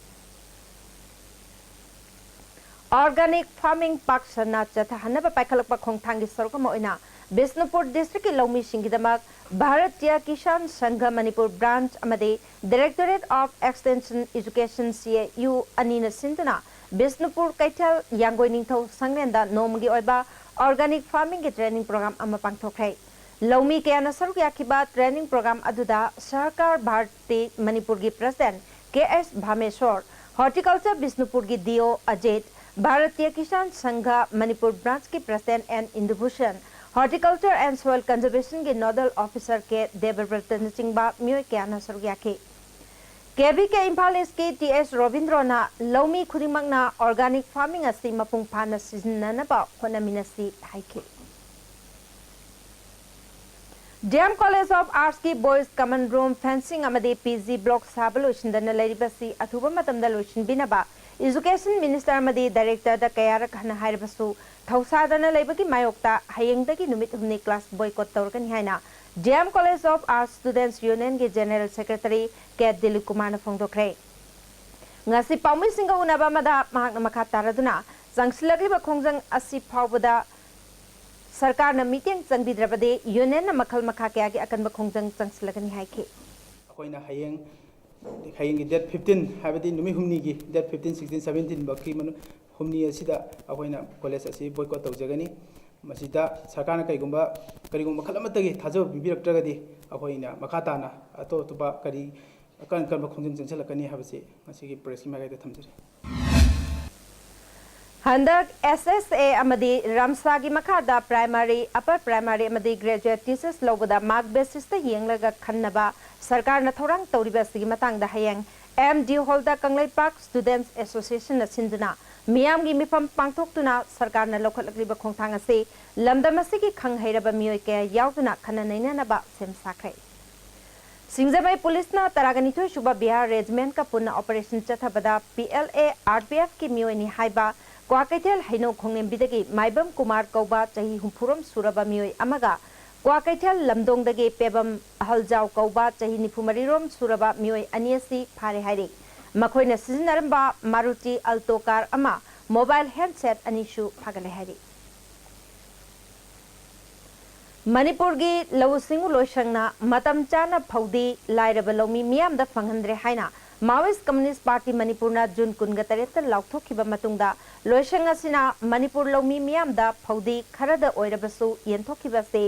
Organic farming ꯄꯥꯛ ꯁꯟꯅ ꯆꯠꯊꯍꯟꯅꯕ ꯄꯥꯏꯈꯠꯂꯛꯄ ꯈꯣꯡꯊꯥꯡꯒꯤ ꯁꯔꯨꯛ ꯑꯃ ꯑꯣꯏꯅ ꯕꯤꯁꯅꯨꯄꯨꯔ district ꯀꯤ ꯂꯧꯃꯤꯁꯤꯡꯒꯤꯗꯃꯛ ꯚꯥꯔꯇꯤꯌ ꯀꯤꯁꯥꯟ ꯁꯪꯘ ꯃꯅꯤꯄꯨꯔ branch ꯑꯃꯗꯤ Directorate of Extension Education, CAU, ꯑꯅꯤꯅ ꯁꯤꯟꯗꯨꯅ ꯕꯤꯁꯅꯨꯄꯨꯔ ꯀꯩꯊꯦꯜ ꯌꯥꯡꯒꯣꯏ ꯅꯤꯡꯊꯧ ꯁꯪꯂꯦꯟꯗ ꯅꯣꯡꯃꯒꯤ ꯑꯣꯏꯕ organic farming ꯒꯤ training program ꯑꯃ ꯄꯥꯡꯊꯣꯛꯈ꯭ꯔꯦ꯫ ꯂꯧꯃꯤ ꯀꯌꯥꯅ ꯁꯔꯨꯛ ꯌꯥꯈꯤꯕ training program ꯑꯗꯨꯗ ꯁꯍꯀꯥꯔ ꯚꯥꯔꯇꯤ ꯃꯅꯤꯄꯨꯔꯒꯤ president K S ꯚꯥꯃꯦꯁꯣꯔ, Horticulture ꯕꯤꯁꯅꯨꯄꯨꯔꯒꯤ DO Ajit, Bharatiya Kisan Sangh Manipur branch ꯀꯤ president N ꯏꯟꯗꯨꯚꯨꯁꯟ, Horticulture and Soil Conservation ꯒꯤ nodal officer K ꯗꯦꯕꯕ꯭ꯔꯇꯅꯆꯤꯡꯕ ꯃꯤꯑꯣꯏ ꯀꯌꯥꯅ ꯁꯔꯨꯛ ꯌꯥꯈꯤ꯫ KVK ꯏꯝꯐꯥꯜ East ꯀꯤ T S ꯔꯣꯕꯤꯟꯗ꯭ꯔꯣꯅ ꯂꯧꯃꯤ ꯈꯨꯗꯤꯡꯃꯛꯅ organic farming ꯑꯁꯤ ꯃꯄꯨꯡ ꯐꯥꯅ ꯁꯤꯖꯤꯟꯅꯅꯕ ꯍꯣꯠꯅꯃꯤꯟꯅꯁꯤ ꯍꯥꯏꯈꯤ꯫ D M College of Arts ꯀꯤ Boys Common Room fencing ꯑꯃꯗꯤ PG block ꯁꯥꯕ ꯂꯣꯏꯁꯤꯟꯗꯅ ꯂꯩꯔꯤꯕꯁꯤ ꯑꯊꯨꯕ ꯃꯇꯝꯗ ꯂꯣꯏꯁꯤꯟꯕꯤꯅꯕ Education Minister ꯑꯃꯗꯤ Director ꯗ ꯀꯌꯥꯔꯛ ꯍꯟꯅ ꯍꯥꯏꯔꯕꯁꯨ ꯊꯧꯁꯥꯗꯅ ꯂꯩꯕꯒꯤ ꯃꯥꯌꯣꯛꯇ ꯍꯌꯦꯡꯗꯒꯤ ꯅꯨꯃꯤꯠ ꯍꯨꯝꯅꯤ class boycott ꯇꯧꯔꯒꯅꯤ ꯍꯥꯏꯅ D M College of Arts Students Union ꯒꯤ General Secretary K ꯗꯤꯂꯤꯞ ꯀꯨꯃꯥꯔꯅ ꯐꯣꯡꯗꯣꯛꯈ꯭ꯔꯦ꯫ ꯉꯁꯤ ꯄꯥꯎꯃꯤꯁꯤꯡꯒ ꯎꯅꯕ ꯑꯃꯗ ꯃꯍꯥꯛꯅ ꯃꯈꯥ ꯇꯥꯔꯗꯨꯅ ꯆꯪꯁꯤꯜꯂꯛꯂꯤꯕ ꯈꯣꯡꯖꯪ ꯑꯁꯤ ꯐꯥꯎꯕꯗ ꯁꯔꯀꯥꯔꯅ ꯃꯤꯠꯌꯦꯡ ꯆꯪꯕꯤꯗ꯭ꯔꯕꯗꯤ ꯌꯨꯅꯤꯌꯟꯅ ꯃꯈꯜ ꯃꯈꯥ ꯀꯌꯥꯒꯤ ꯑꯀꯟꯕ ꯈꯣꯡꯖꯪ ꯆꯪꯁꯤꯜꯂꯒꯅꯤ ꯍꯥꯏꯈꯤ꯫ ꯑꯩꯈꯣꯏꯅ ꯍꯌꯦꯡ, ꯍꯌꯦꯡꯒꯤ date fifteen, ꯍꯥꯏꯕꯗꯤ ꯅꯨꯃꯤꯠ ꯍꯨꯝꯅꯤꯒꯤ, date fifteen, sixteen, seventeen ꯐꯥꯎꯀꯤ ꯃꯅꯨꯡ, ꯍꯨꯝꯅꯤ ꯑꯁꯤꯗ ꯑꯩꯈꯣꯏꯅ college ꯑꯁꯤ boycott ꯇꯧꯖꯒꯅꯤ꯫ ꯃꯁꯤꯗ ꯁꯔꯀꯥꯔꯅ ꯀꯩꯒꯨꯝꯕ, ꯀꯔꯤꯒꯨꯝꯕ ꯃꯈꯜ ꯑꯃꯠꯇꯒꯤ ꯊꯥꯖꯕ ꯄꯤꯕꯤꯔꯛꯇ꯭ꯔꯒꯗꯤ ꯑꯩꯈꯣꯏꯅ ꯃꯈꯥ ꯇꯥꯅ ꯑꯇꯣꯞ ꯑꯇꯣꯞꯄ ꯀꯔꯤ ꯑꯀꯟ ꯑꯀꯟꯕ ꯈꯣꯡꯖꯪ ꯆꯪꯁꯤꯜꯂꯛꯀꯅꯤ ꯍꯥꯏꯕꯁꯤ ꯉꯁꯤꯒꯤ press ꯀꯤ ꯃꯥꯏꯀꯩꯗ ꯊꯝꯖꯔꯤ꯫ ꯍꯟꯗꯛ S S A ꯑꯃꯗꯤ ꯔꯝꯁꯥꯒꯤ ꯃꯈꯥꯗ primary, upper primary ꯑꯃꯗꯤ graduate teachers ꯂꯧꯕꯗ mark basis ꯇ ꯌꯦꯡꯂꯒ ꯈꯟꯅꯕ ꯁꯔꯀꯥꯔꯅ ꯊꯧꯔꯥꯡ ꯇꯧꯔꯤꯕ ꯑꯁꯤꯒꯤ ꯃꯇꯥꯡꯗ ꯍꯌꯦꯡ M D Hall ꯗ ꯀꯪꯂꯩꯄꯥꯛ Students Association ꯅ ꯁꯤꯟꯗꯨꯅ ꯃꯤꯌꯥꯝꯒꯤ ꯃꯤꯐꯝ ꯄꯥꯡꯊꯣꯛꯇꯨꯅ ꯁꯔꯀꯥꯔꯅ ꯂꯧꯈꯠꯂꯛꯂꯤꯕ ꯈꯣꯡꯊꯥꯡ ꯑꯁꯤ ꯂꯝꯗꯝ ꯑꯁꯤꯒꯤ ꯈꯪ ꯍꯩꯔꯕ ꯃꯤꯑꯣꯏ ꯀꯌꯥ ꯌꯥꯎꯗꯨꯅ ꯈꯟꯅ ꯅꯩꯅꯅꯕ ꯁꯦꯝ ꯁꯥꯈ꯭ꯔꯦ꯫ ꯁꯤꯡꯖꯃꯩ ꯄꯨꯂꯤꯁꯅ ꯇꯔꯥꯒ ꯅꯤꯊꯣꯏ ꯁꯨꯕ ꯕꯤꯍꯥꯔ ꯔꯦꯖꯤꯃꯦꯟꯠꯀ ꯄꯨꯟꯅ operation ꯆꯠꯊꯕꯗ P L A R P F ꯀꯤ ꯃꯤꯑꯣꯏꯅꯤ ꯍꯥꯏꯕ ꯀ꯭ꯋꯥꯀꯩꯊꯦꯜ ꯍꯩꯅꯧ ꯈꯣꯡꯂꯦꯝꯕꯤꯗꯒꯤ ꯃꯥꯏꯕꯝ ꯀꯨꯃꯥꯔ ꯀꯧꯕ ꯆꯍꯤ ꯍꯨꯝꯐꯨꯔꯣꯝ ꯁꯨꯔꯕ ꯃꯤꯑꯣꯏ ꯑꯃꯒ ꯀ꯭ꯋꯥꯀꯩꯊꯦꯜ ꯂꯝꯗꯣꯡꯗꯒꯤ ꯄꯦꯕꯝ ꯑꯍꯜꯖꯥꯎ ꯀꯧꯕ ꯆꯍꯤ ꯅꯤꯐꯨ ꯃꯔꯤꯔꯣꯝ ꯁꯨꯔꯕ ꯃꯤꯑꯣꯏ ꯑꯅꯤ ꯑꯁꯤ ꯐꯥꯔꯦ ꯍꯥꯏꯔꯤ꯫ ꯃꯈꯣꯏꯅ ꯁꯤꯖꯤꯟꯅꯔꯝꯕ ꯃꯥꯔꯨꯇꯤ ꯑꯜꯇꯣ ꯀꯥꯔ ꯑꯃ, ꯃꯣꯕꯥꯏꯜ ꯍꯦꯟꯁꯦꯠ ꯑꯅꯤꯁꯨ ꯐꯥꯒꯠꯂꯦ ꯍꯥꯏꯔꯤ꯫ ꯃꯅꯤꯄꯨꯔꯒꯤ ꯂꯧꯎ ꯁꯤꯡꯎ ꯂꯣꯏꯁꯪꯅ ꯃꯇꯝ ꯆꯥꯅ ꯐꯧꯗꯤ ꯂꯥꯏꯔꯕ ꯂꯧꯃꯤ ꯃꯤꯌꯥꯝꯗ ꯐꯪꯍꯟꯗ꯭ꯔꯦ ꯍꯥꯏꯅ ꯃꯥꯋꯤꯁ ꯀꯝꯃꯨꯅꯤꯁ ꯄꯥꯔꯇꯤ ꯃꯅꯤꯄꯨꯔꯅ ꯖꯨꯟ ꯀꯨꯟꯒ ꯇꯔꯦꯠꯇ ꯂꯥꯎꯊꯣꯛꯈꯤꯕ ꯃꯇꯨꯡꯗ, ꯂꯣꯏꯁꯪ ꯑꯁꯤꯅ ꯃꯅꯤꯄꯨꯔ ꯂꯧꯃꯤ ꯃꯤꯌꯥꯝꯗ ꯐꯧꯗꯤ ꯈꯔꯗ ꯑꯣꯏꯔꯕꯁꯨ ꯌꯦꯟꯊꯣꯛꯈꯤꯕ ꯑꯁꯤ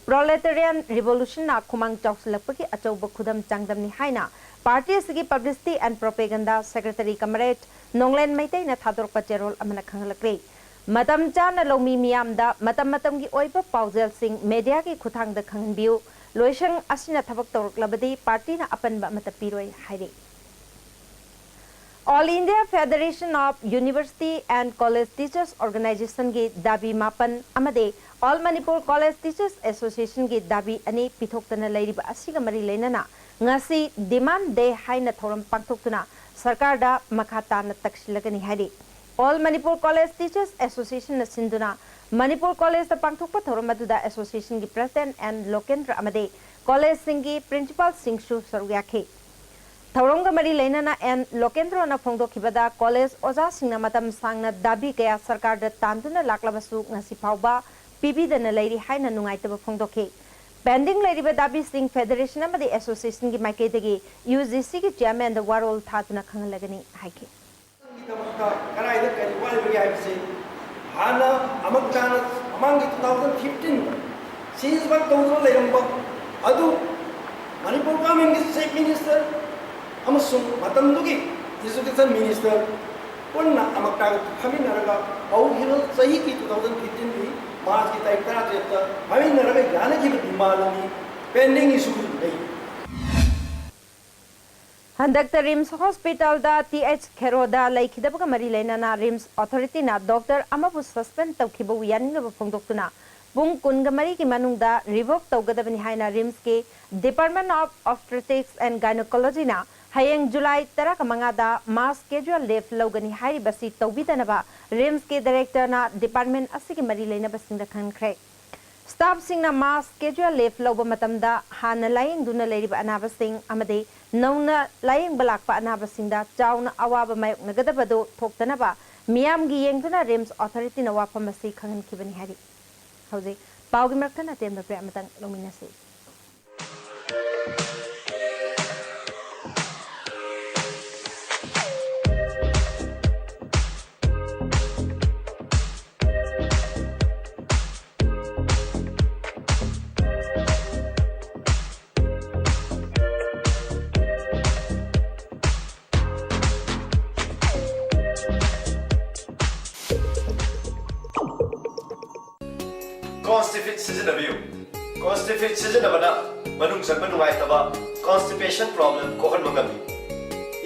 ꯄ꯭ꯔꯣꯂꯦꯇꯥꯔꯤꯌꯥꯟ ꯔꯤꯚꯣꯂꯨꯁꯟꯅ ꯈꯨꯃꯥꯡ ꯆꯥꯎꯁꯤꯜꯂꯛꯄꯒꯤ ꯑꯆꯧꯕ ꯈꯨꯗꯝ ꯆꯥꯡꯗꯝꯅꯤ ꯍꯥꯏꯅ ꯄꯥꯔꯇꯤ ꯑꯁꯤꯒꯤ ꯄꯕ꯭ꯂꯤꯁꯤꯇꯤ ꯑꯦꯟ ꯄ꯭ꯔꯣꯄꯦꯒꯟꯗꯥ ꯁꯦꯀ꯭ꯔꯦꯇꯔꯤ ꯀꯃꯔꯦꯗ ꯅꯣꯡꯂꯦꯟ ꯃꯩꯇꯩꯅ ꯊꯥꯗꯣꯔꯛꯄ ꯆꯦꯔꯣꯜ ꯑꯃꯅ ꯈꯪꯍꯜꯂꯛꯂꯤ꯫ ꯃꯇꯝ ꯆꯥꯅ ꯂꯧꯃꯤ ꯃꯤꯌꯥꯝꯗ ꯃꯇꯝ ꯃꯇꯝꯒꯤ ꯑꯣꯏꯕ ꯄꯥꯎꯖꯦꯜꯁꯤꯡ ꯃꯦꯗꯤꯌꯥꯒꯤ ꯈꯨꯠꯊꯥꯡꯗ ꯈꯪꯍꯟꯕꯤꯌꯨ꯫ ꯂꯣꯏꯁꯪ ꯑꯁꯤꯅ ꯊꯕꯛ ꯇꯧꯔꯛꯂꯕꯗꯤ ꯄꯥꯔꯇꯤꯅ ꯑꯄꯟꯕ ꯑꯃꯠꯇ ꯄꯤꯔꯣꯏ ꯍꯥꯏꯔꯤ꯫ All India Federation of University and College Teachers Organizationꯒꯤ ꯗꯥꯕꯤ ꯃꯥꯄꯟ ꯑꯃꯗꯤ All Manipur College Teachers Associationꯒꯤ ꯗꯥꯕꯤ ꯑꯅꯤ ꯄꯤꯊꯣꯛꯇꯅ ꯂꯩꯔꯤꯕ ꯑꯁꯤꯒ ꯃꯔꯤ ꯂꯩꯅꯅ ꯉꯁꯤ ꯗꯤꯃꯥꯟ ꯗꯦ ꯍꯥꯏꯅ ꯊꯧꯔꯝ ꯄꯥꯡꯊꯣꯛꯇꯨꯅ ꯁꯔꯀꯥꯔꯗ ꯃꯈꯥ ꯇꯥꯅ ꯇꯛꯁꯤꯜꯂꯒꯅꯤ ꯍꯥꯏꯔꯤ꯫ All Manipur College Teachers Associationꯅ ꯁꯤꯟꯗꯨꯅ ꯃꯅꯤꯄꯨꯔ ꯀꯣꯂꯦꯖꯇ ꯄꯥꯡꯊꯣꯛꯄ ꯊꯧꯔꯝ ꯑꯗꯨꯗ ꯑꯦꯁꯣꯁꯤꯌꯦꯁꯟꯒꯤ ꯄ꯭ꯔꯁꯤꯗꯦꯟꯠ ꯑꯦꯟ ꯂꯣꯀꯦꯟꯗ꯭ꯔ ꯑꯃꯗꯤ ꯀꯣꯂꯦꯖꯁꯤꯡꯒꯤ ꯄ꯭ꯔꯤꯟꯁꯤꯄꯥꯜꯁꯤꯡꯁꯨ ꯁꯔꯨꯛ ꯌꯥꯈꯤ꯫ ꯊꯧꯔꯝꯒ ꯃꯔꯤ ꯂꯩꯅꯅ ꯑꯦꯟ ꯂꯣꯀꯦꯟꯗ꯭ꯔꯣꯅ ꯐꯣꯡꯗꯣꯛꯈꯤꯕꯗ, ꯀꯣꯂꯦꯖ ꯑꯣꯖꯥꯁꯤꯡꯅ ꯃꯇꯝ ꯁꯥꯡꯅ ꯗꯥꯕꯤ ꯀꯌꯥ ꯁꯔꯀꯥꯔꯗ ꯇꯥꯟꯗꯨꯅ ꯂꯥꯛꯂꯕꯁꯨ ꯉꯁꯤ ꯐꯥꯎꯕ ꯄꯤꯕꯤꯗꯅ ꯂꯩꯔꯤ ꯍꯥꯏꯅ ꯅꯨꯡꯉꯥꯏꯇꯕ ꯐꯣꯡꯗꯣꯛꯈꯤ꯫ ꯄꯦꯟꯗꯤꯡ ꯂꯩꯔꯤꯕ ꯗꯥꯕꯤꯁꯤꯡ ꯐꯦꯗꯔꯦꯁꯟ ꯑꯃꯗꯤ ꯑꯦꯁꯣꯁꯤꯌꯦꯁꯟꯒꯤ ꯃꯥꯏꯀꯩꯗꯒꯤ ꯌꯨ ꯖꯤ ꯁꯤꯒꯤ ꯆꯤꯌꯥꯔꯃꯦꯟꯗ ꯋꯥꯔꯣꯜ ꯊꯥꯗꯨꯅ ꯈꯪꯍꯜꯂꯒꯅꯤ ꯍꯥꯏꯈꯤ꯫ ꯒꯤꯗꯃꯛꯇ ꯀꯗꯥꯏꯗ ꯀꯔꯤ ꯋꯥꯠꯂꯤꯕꯒꯦ ꯍꯥꯏꯕꯁꯤ ꯍꯥꯟꯅ ꯑꯃꯨꯛ ꯇꯥꯅ ꯃꯃꯥꯡꯒꯤ two thousand fifteen change ꯃꯛ ꯇꯧꯗꯨꯅ ꯂꯩꯔꯝꯕ ꯑꯗꯨ ꯃꯅꯤꯄꯨꯔ ꯒꯚꯔꯟꯃꯦꯟꯠꯀꯤ ꯆꯤꯐ ꯃꯤꯅꯤꯁꯇꯔ ꯑꯃꯁꯨꯡ ꯃꯇꯝꯗꯨꯒꯤ ꯏꯖꯨꯀꯦꯁꯟ ꯃꯤꯅꯤꯁꯇꯔ ꯄꯨꯟꯅ ꯑꯃꯨꯛ ꯇꯥꯅ ꯐꯝꯃꯤꯟꯅꯔꯒ ꯍꯧꯈꯤꯕ ꯆꯍꯤꯒꯤ two thousand fifteenꯒꯤ ꯃꯥꯔꯆꯀꯤ ꯇꯥꯔꯤꯛ ꯇꯔꯥꯇꯔꯦꯠꯇ ꯐꯝꯃꯤꯟꯅꯔꯒ ꯌꯥꯅꯈꯤꯕ ꯗꯤꯃꯥꯟ ꯑꯅꯤ ꯄꯦꯟꯗꯤꯡ ꯏꯁꯨ ꯂꯩ꯫ ꯍꯟꯗꯛꯇ ꯔꯤꯝꯁ ꯍꯣꯁꯄꯤꯇꯥꯜꯗ ꯇꯤ ꯑꯩꯆ ꯈꯦꯔꯣꯗ ꯂꯩꯈꯤꯗꯕꯒ ꯃꯔꯤ ꯂꯩꯅꯅ ꯔꯤꯝꯁ ꯑꯣꯊꯣꯔꯤꯇꯤꯅ ꯗꯣꯛꯇꯔ ꯑꯃꯕꯨ ꯁꯁꯄꯦꯟ ꯇꯧꯈꯤꯕꯕꯨ ꯌꯥꯅꯤꯡꯗꯕ ꯐꯣꯡꯗꯣꯛꯇꯨꯅ ꯄꯨꯡ ꯀꯨꯟꯒ ꯃꯔꯤꯒꯤ ꯃꯅꯨꯡꯗ ꯔꯤꯚꯣꯛ ꯇꯧꯒꯗꯕꯅꯤ ꯍꯥꯏꯅ ꯔꯤꯝꯁꯀꯤ Department of Obstetrics and Gynecologyꯅ ꯍꯌꯦꯡ ꯖꯨꯂꯥꯏ ꯇꯔꯥꯃꯉꯥꯗ mass casual leave ꯂꯧꯒꯅꯤ ꯍꯥꯏꯔꯤꯕꯁꯤ ꯇꯧꯕꯤꯗꯅꯕ ꯔꯤꯝꯁꯀꯤ ꯗꯥꯏꯔꯦꯛꯇꯔꯅ ꯗꯤꯄꯥꯔꯠꯃꯦꯟꯠ ꯑꯁꯤꯒꯤ ꯃꯔꯤ ꯂꯩꯅꯕꯁꯤꯡꯗ ꯈꯪꯍꯟꯈ꯭ꯔꯦ꯫ Staffꯁꯤꯡꯅ mass casual leave ꯂꯧꯕ ꯃꯇꯝꯗ ꯍꯥꯟꯅ ꯂꯥꯌꯦꯡꯗꯨꯅ ꯂꯩꯔꯤꯕ ꯑꯅꯥꯕꯁꯤꯡ ꯑꯃꯗꯤ ꯅꯧꯅ ꯂꯥꯌꯦꯡꯕ ꯂꯥꯛꯄ ꯑꯅꯥꯕꯁꯤꯡꯗ ꯆꯥꯎꯅ ꯑꯋꯥꯕ ꯃꯥꯌꯣꯛꯅꯒꯗꯕꯗꯨ ꯊꯣꯛꯇꯅꯕ ꯃꯤꯌꯥꯝꯒꯤ ꯌꯦꯡꯗꯨꯅ RIMS authorityꯅ ꯋꯥꯐꯝ ꯑꯁꯤ ꯈꯪꯍꯟꯈꯤꯕꯅꯤ ꯍꯥꯏꯔꯤ꯫ ꯍꯧꯖꯤꯛ ꯄꯥꯎꯒꯤ ꯃꯔꯛꯇꯅ ꯑꯇꯦꯟꯕ break ꯑꯃꯇꯪ ꯂꯧꯃꯤꯟꯅꯁꯤ꯫ Constipate ꯁꯤꯖꯤꯟꯅꯕꯤꯌꯨ꯫ Constipate ꯁꯤꯖꯤꯟꯅꯕꯅ ꯃꯅꯨꯡ ꯆꯪꯕ ꯅꯨꯡꯉꯥꯏꯇꯕ, constipation problem ꯀꯣꯛꯍꯟꯕ ꯉꯝꯃꯤ꯫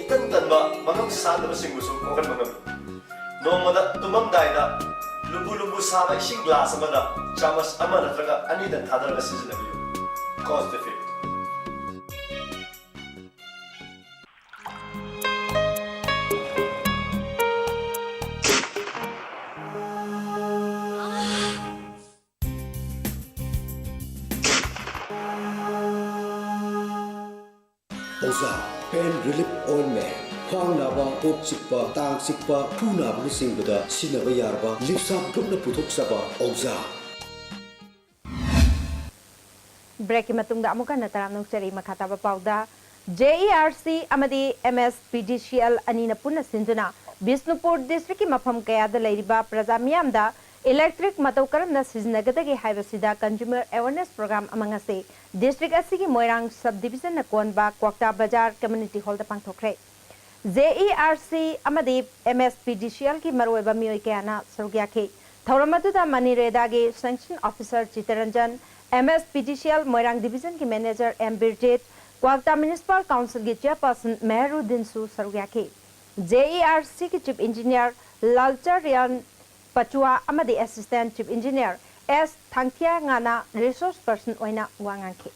ꯏꯇꯟ ꯇꯟꯕ, ꯃꯉꯝ ꯁꯥꯟꯗꯕꯁꯤꯡꯕꯨꯁꯨ ꯀꯣꯛꯍꯟꯕ ꯉꯝꯃꯤ꯫ ꯅꯣꯡꯃꯗ ꯇꯨꯝꯃꯝꯗꯥꯏꯗ ꯂꯨꯝꯕꯨ ꯂꯨꯝꯕꯨ ꯁꯥꯕ ꯏꯁꯤꯡ glass ꯑꯃꯗ ꯆꯥꯃꯁ ꯑꯃ ꯅꯠꯇ꯭ꯔꯒ ꯑꯅꯤꯗꯪ ꯊꯥꯗꯔꯒ ꯁꯤꯖꯤꯟꯅꯕꯤꯌꯨ꯫ Constipate꯫ ꯑꯣꯖꯥ, pain relief ointment, ꯈ꯭ꯋꯥꯡ ꯅꯥꯕ, ꯀꯣꯛ ꯆꯤꯛꯄ, ꯇꯥꯡ ꯆꯤꯛꯄ, ꯈꯨ ꯅꯥꯕꯅꯆꯤꯡꯕꯗ ꯁꯤꯖꯤꯟꯅꯕ ꯌꯥꯔꯕ ꯂꯤꯞꯁꯥꯞ ꯒ꯭ꯔꯨꯞꯅ ꯄꯨꯊꯣꯛꯆꯕ ꯑꯣꯖꯥ꯫ Breakꯀꯤ ꯃꯇꯨꯡꯗ ꯑꯃꯨꯛ ꯍꯟꯅ ꯇꯔꯥꯝꯅ ꯑꯣꯛꯆꯔꯤ꯫ ꯃꯈꯥ ꯇꯥꯕ ꯄꯥꯎꯗ, JERC ꯑꯃꯗꯤ MSPDCL ꯑꯅꯤꯅ ꯄꯨꯟꯅ ꯁꯤꯟꯗꯨꯅ ꯕꯤꯁꯅꯨꯄꯨꯔ districtꯀꯤ ꯃꯐꯝ ꯀꯌꯥꯗ ꯂꯩꯔꯤꯕ ꯄ꯭ꯔꯖꯥ ꯃꯤꯌꯥꯝꯗ electric ꯃꯇꯧ ꯀꯔꯝꯅ ꯁꯤꯖꯤꯟꯅꯒꯗꯒꯦ ꯍꯥꯏꯕꯁꯤꯗ consumer awareness program ꯑꯃ ꯉꯁꯤ district ꯑꯁꯤꯒꯤ ꯃꯣꯏꯔꯥꯡ subdivisionꯅ ꯀꯣꯟꯕ ꯀ꯭ꯋꯥꯛꯇꯥ ꯕꯖꯥꯔ community hallꯗ ꯄꯥꯡꯊꯣꯛꯈ꯭ꯔꯦ꯫ JERC ꯑꯃꯗꯤ MSPDCLꯒꯤ ꯃꯔꯨꯑꯣꯏꯕ ꯃꯤꯑꯣꯏ ꯀꯌꯥꯅ ꯁꯔꯨꯛ ꯌꯥꯈꯤ꯫ ꯊꯧꯔꯝ ꯑꯗꯨꯗ MNREGAꯒꯤ sanction officer ꯆꯤꯇꯔꯟꯖꯟ, MSPDCL ꯃꯣꯏꯔꯥꯡ divisionꯒꯤ manager M ꯕꯤꯔꯖꯤꯠ, ꯀ꯭ꯋꯥꯛꯇꯥ Municipal Councilꯒꯤ chairperson ꯃꯦꯍꯔꯨꯗꯤꯟꯁꯨ ꯁꯔꯨꯛ ꯌꯥꯈꯤ꯫ JERCꯒꯤ chief engineer ꯂꯥꯜꯆꯔꯤꯌꯥꯟ ꯄꯆꯨꯋꯥ ꯑꯃꯗꯤ assistant chief engineer S ꯊꯥꯡꯊꯤꯌꯥꯉꯥꯅ resource person ꯑꯣꯏꯅ ꯋꯥ ꯉꯥꯡꯈꯤ꯫